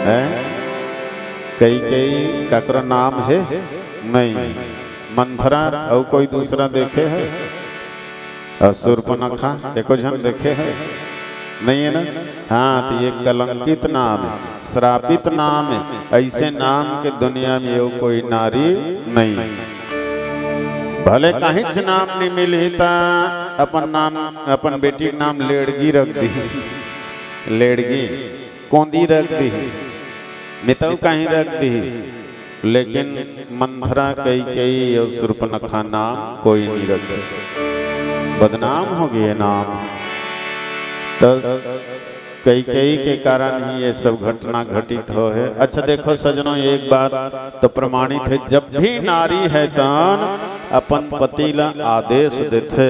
हैं? कैकेयी काकरो नाम हे? नहीं। मंथरा अउ कोई दूसरा देखे हे? अउ सुर्पनखा एको झन देखे हे? नहीं हे ना? हाँ, तो ये कलंकित नाम हे, श्रापित नाम हे। अइसे नाम के दुनिया में अउ कोई नारी नहीं हे। भले काहीच नाम नहीं मिलही ता अपन नाम, अपन बेटी के नाम लेड़गी रख दिही, लेड़गी, कोंदी रख दिही, मितऊ काहीं रख दिही, लेकिन मंथरा, कैकेयी अउ सुर्पनखा नाम कोई नहीं रखे। बदनाम हो गे नाम। त कैकेयी के कारण ही ये सब घटना घटित हो हे। अच्छा देखो सजनों, एक बात तो प्रमाणित हे, जब भी नारी हे तन अपन पति ला आदेश देथे,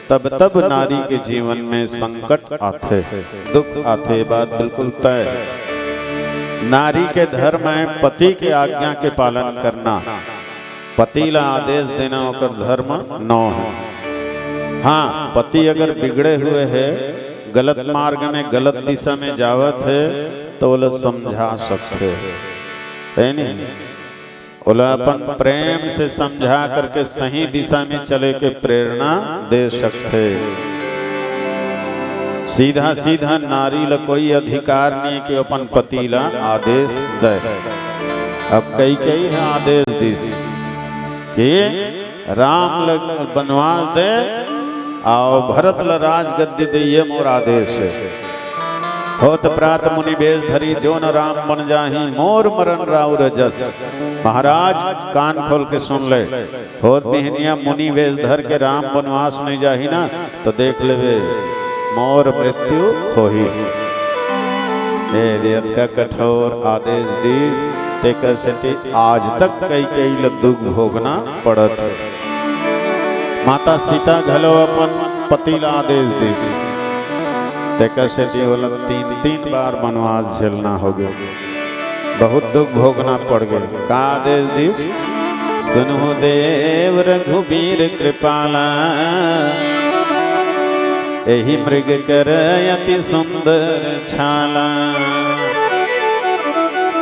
तब तब नारी के जीवन में संकट आथे, दुख आथे, ये बात बिल्कुल तय हे। नारी के धर्म हे पति के आज्ञा के पालन करना। पति ला आदेश देना ओकर धर्म नौ हे। हाँ, पति अगर बिगड़े हुए हे, गलत मार्ग में, गलत दिशा में जावत हे, तो ओला समझा सकथे, हे नहीं? ओला अपन प्रेम से समझा करके सही दिशा में चले के प्रेरणा दे सकथे। सीधा सीधा नारी ला कोई अधिकार नहीं कि अपन पति ला आदेश दे। अब कैकेयी ह आदेश दिस कि राम ल बनवास दे अउ भरत ल राजगद्दी दे, ये मोर आदेश हे। होत प्रात मुनि बेश धरी, जो न राम बन जाही, मोर मरण राउर जस। महाराज, कान खोल के सुन ले, होत बिहनिया मुनि वेश धर के राम बनवास नहीं जाही ना, तो देख लेबे, मोर मृत्यु होही। ए दे अतका कठोर आदेश दीस, तेकर सेती आज तक कैकेयी ल दुख भोगना पड़त हे। माता सीता घलो अपन पति ल आदेश दीस, तेकर सेती ओला तीन, तीन बार बनवास झेलना हो गया। बहुत दुख भोगना पड़ गए। का आदेश दीस? सुनहु देव रघुबीर कृपाला, एही मृग कर अति सुंदर छाला।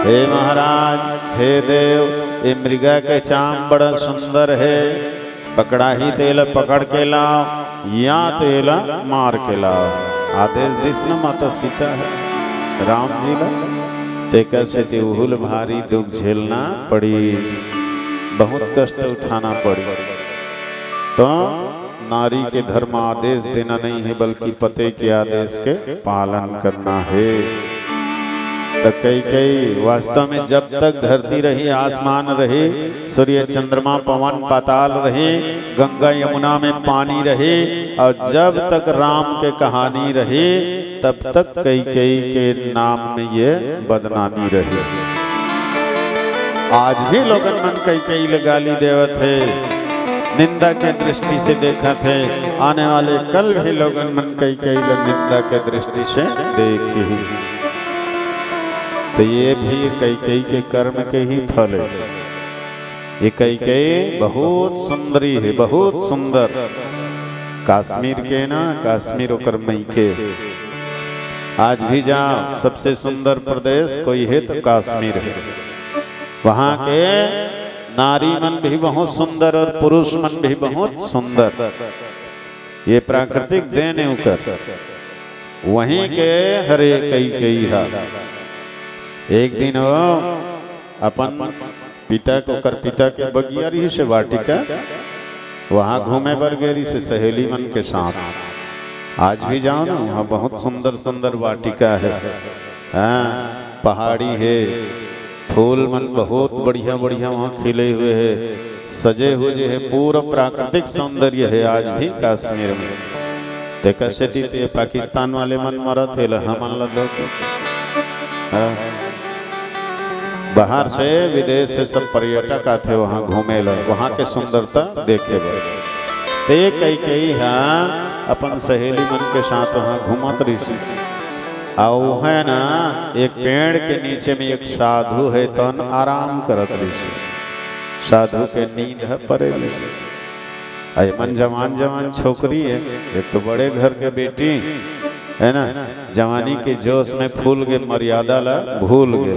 हे महाराज, हे देव, ये मृगा के चाम बड़ा सुंदर हे। पकड़ाही तेला पकड़ के लाव, या तेला मार के लाव। आदेश दिस न माता सीता ह राम जी ला। तेकर सेती उहू ल भारी दुख झेलना पड़िस, बहुत कष्ट उठाना पड़िस। तो नारी के धर्म आदेश देना नहीं हे, बल्कि पति के आदेश के पालन करना हे। त कई कई वास्तव में जब तक धरती रही, आसमान रही, सूर्य चंद्रमा पवन पाताल रही, गंगा यमुना में पानी रही, और जब तक राम के कहानी रही, तब तक कई कई के नाम में ये बदनामी रही। आज भी लोगन मन कई कई ले गाली देवत हे, निंदा के दृष्टि से देखत हे, आने वाले कल भी लोगन मन कई कई ले निंदा के दृष्टि से देखही। तो ये भी कई कई के कर्म के ही फल हे। ये कई कई बहुत सुंदरी हे, बहुत सुंदर। कश्मीर के ना, कश्मीर ओकर मइके। आज भी जाओ, सबसे सुंदर प्रदेश कोई हे तो कश्मीर हे। वहाँ के नारी मन भी बहुत सुंदर और पुरुष मन भी बहुत सुंदर। ये प्राकृतिक देन हे ओकर। वहीं के हरे कई कई हा। एक दिन वो अपन पिता के, ओकर पिता के बगिया रहिसे वाटिका, वहाँ घूमे बर गे रहिसे सहेली मन के साथ। आज भी जाओ ना, वहाँ बहुत सुंदर सुंदर वाटिका हे। हाँ, पहाड़ी हे, फूल मन बहुत बढ़िया बढ़िया वहाँ खिले हुए हे, सजे हुए हे, पूरा प्राकृतिक सौंदर्य हे आज भी कश्मीर में। तेकर सेती ते पाकिस्तान वाले मन मरत हे, ल हमन ल दो। हाँ। बाहर से, विदेश से सब पर्यटक आथे वहाँ घूमे ला, वहाँ के सुंदरता देखे बर। ते कई कई हा अपन सहेली मन के साथ वहाँ घूमत रहिसे। अउ है ना, एक पेड़ के नीचे में एक साधु हे, तन आराम करत रहिसे। साधु के नींद ह परे रहिसे। अउ ए मन जवान जवान छोकरी हे, एक तो बड़े घर के बेटी हे ना, जवानी के जोश में फूल के मर्यादा ला भूल गे।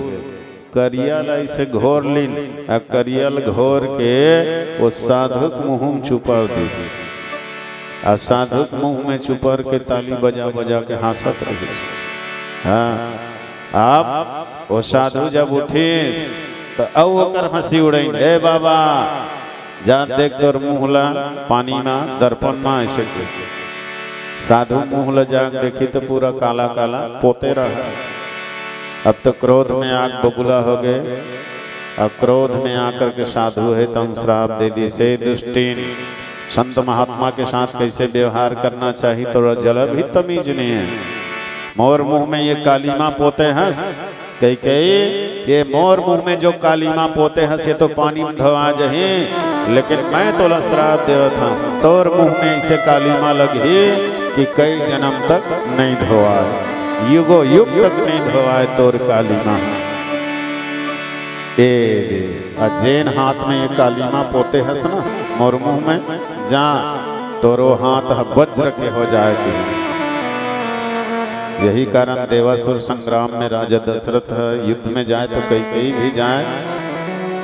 करिया ला इसे घोर लीन, अउ करिया ल घोर के वो साधु के मुंह में चुपर दिस। अउ साधु के मुंह में चुपर के ताली बजा बजा के हंसत रहिस। हाँ, अब वो साधु जब उठिस, त अउ ओकर हंसी उड़ाइन, "ए बाबा, जा देख तोर मुंह ला पानी मा, दर्पण मा," अइसे कहिस। साधु मुंह ला जाके देखिस त पूरा काला काला पोते रहा। अब तो क्रोध में आग बबूला हो गे। अब क्रोध में आकर के साधु हे तन श्राप दे दिस, "हे दुष्टिन, संत महात्मा के साथ कइसे व्यवहार करना चाही, तोला जरा भी तमीज नइ हे। मोर मुंह में ये काली मा पोते हस, कई कई, ये मोर मुंह में जो काली मा पोते हस, ये तो पानी में धोवा जही, लेकिन मैं तोला श्राप देवत हंव, तोर मुंह में अइसे काली मा लगही कि कई जन्म तक नइ धोवाय, युगो युग तक नइ धोवाय तोर काली मा।" ए दे, अउ जेन हाथ में ये काली मा पोते हस ना, मोर मुंह में, जा, तोरो हाथ ह वज्र के हो जाय कहिस। यही कारण देवासुर संग्राम में राजा दशरथ ह युद्ध में जाय तो कई कई भी जाय,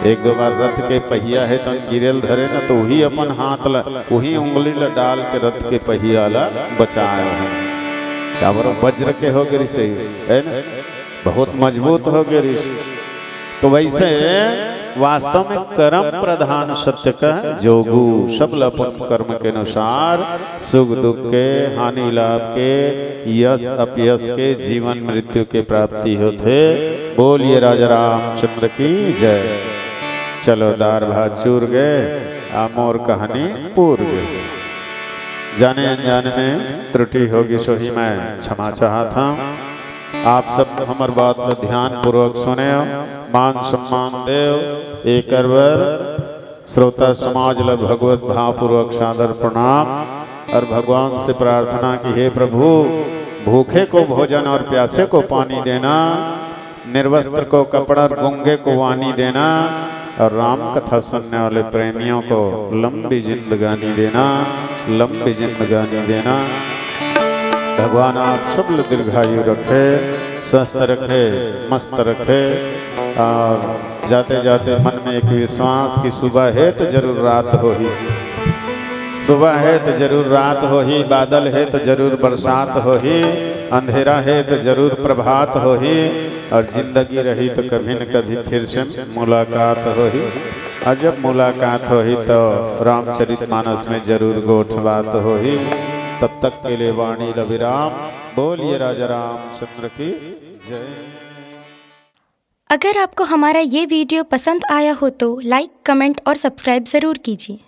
एक दो बार रथ के पहिया हे तन गिरे ल धरे न, तो उही अपन हाथ ला, उही उंगली ला डाल के रथ के पहिया ला बचाय हे। काबर वज्र के हो गे रहिसे, हे ना? बहुत मजबूत हो गे रहिसे। तो वइसे वास्तव में कर्म प्रधान सत्य कह जोगू, सब ल अपन कर्म के अनुसार सुख दुख के, हानि लाभ के, यश अपयश के, जीवन मृत्यु के प्राप्ति होथे। बोलिए राजा रामचंद्र की जय। चलो, दार भात चूर गे, आ मोर कहानी पूर गे। जाने अनजाने में त्रुटि हो गिस होही, मैं क्षमा चाहत हंव। आप सब हमर बात ल ध्यानपूर्वक सुनेव, मान सम्मान देव। एकर बर श्रोता समाज ल भगवत भावपूर्वक सादर प्रणाम अउ भगवान से प्रार्थना कि हे प्रभु, भूखे को भोजन और प्यासे को पानी देना, निर्वस्त्र को कपड़ा और गूंगे को वाणी देना, और राम कथा सुनने वाले प्रेमियों को लंबी जिंदगानी देना, लंबी जिंदगानी देना। भगवान आप सब ल दीर्घायु रखे, स्वस्थ रखे, मस्त रखे। और जाते जाते मन में एक विश्वास कि सुबह हे तो जरूर रात होही, सुबह हे तो जरूर रात होही, बादल हे तो जरूर बरसात होही, अंधेरा हे तो जरूर प्रभात होही, और जिंदगी रही तो कभी न कभी फिर से मुलाकात होही। और जब मुलाकात होही तो रामचरित मानस में जरूर गोठ बात होही। तब तक के लिए वाणी ल विराम। बोलिए राजा रामचंद्र की जय। अगर आपको हमारा ये वीडियो पसंद आया हो तो लाइक, कमेंट और सब्सक्राइब ज़रूर कीजिए।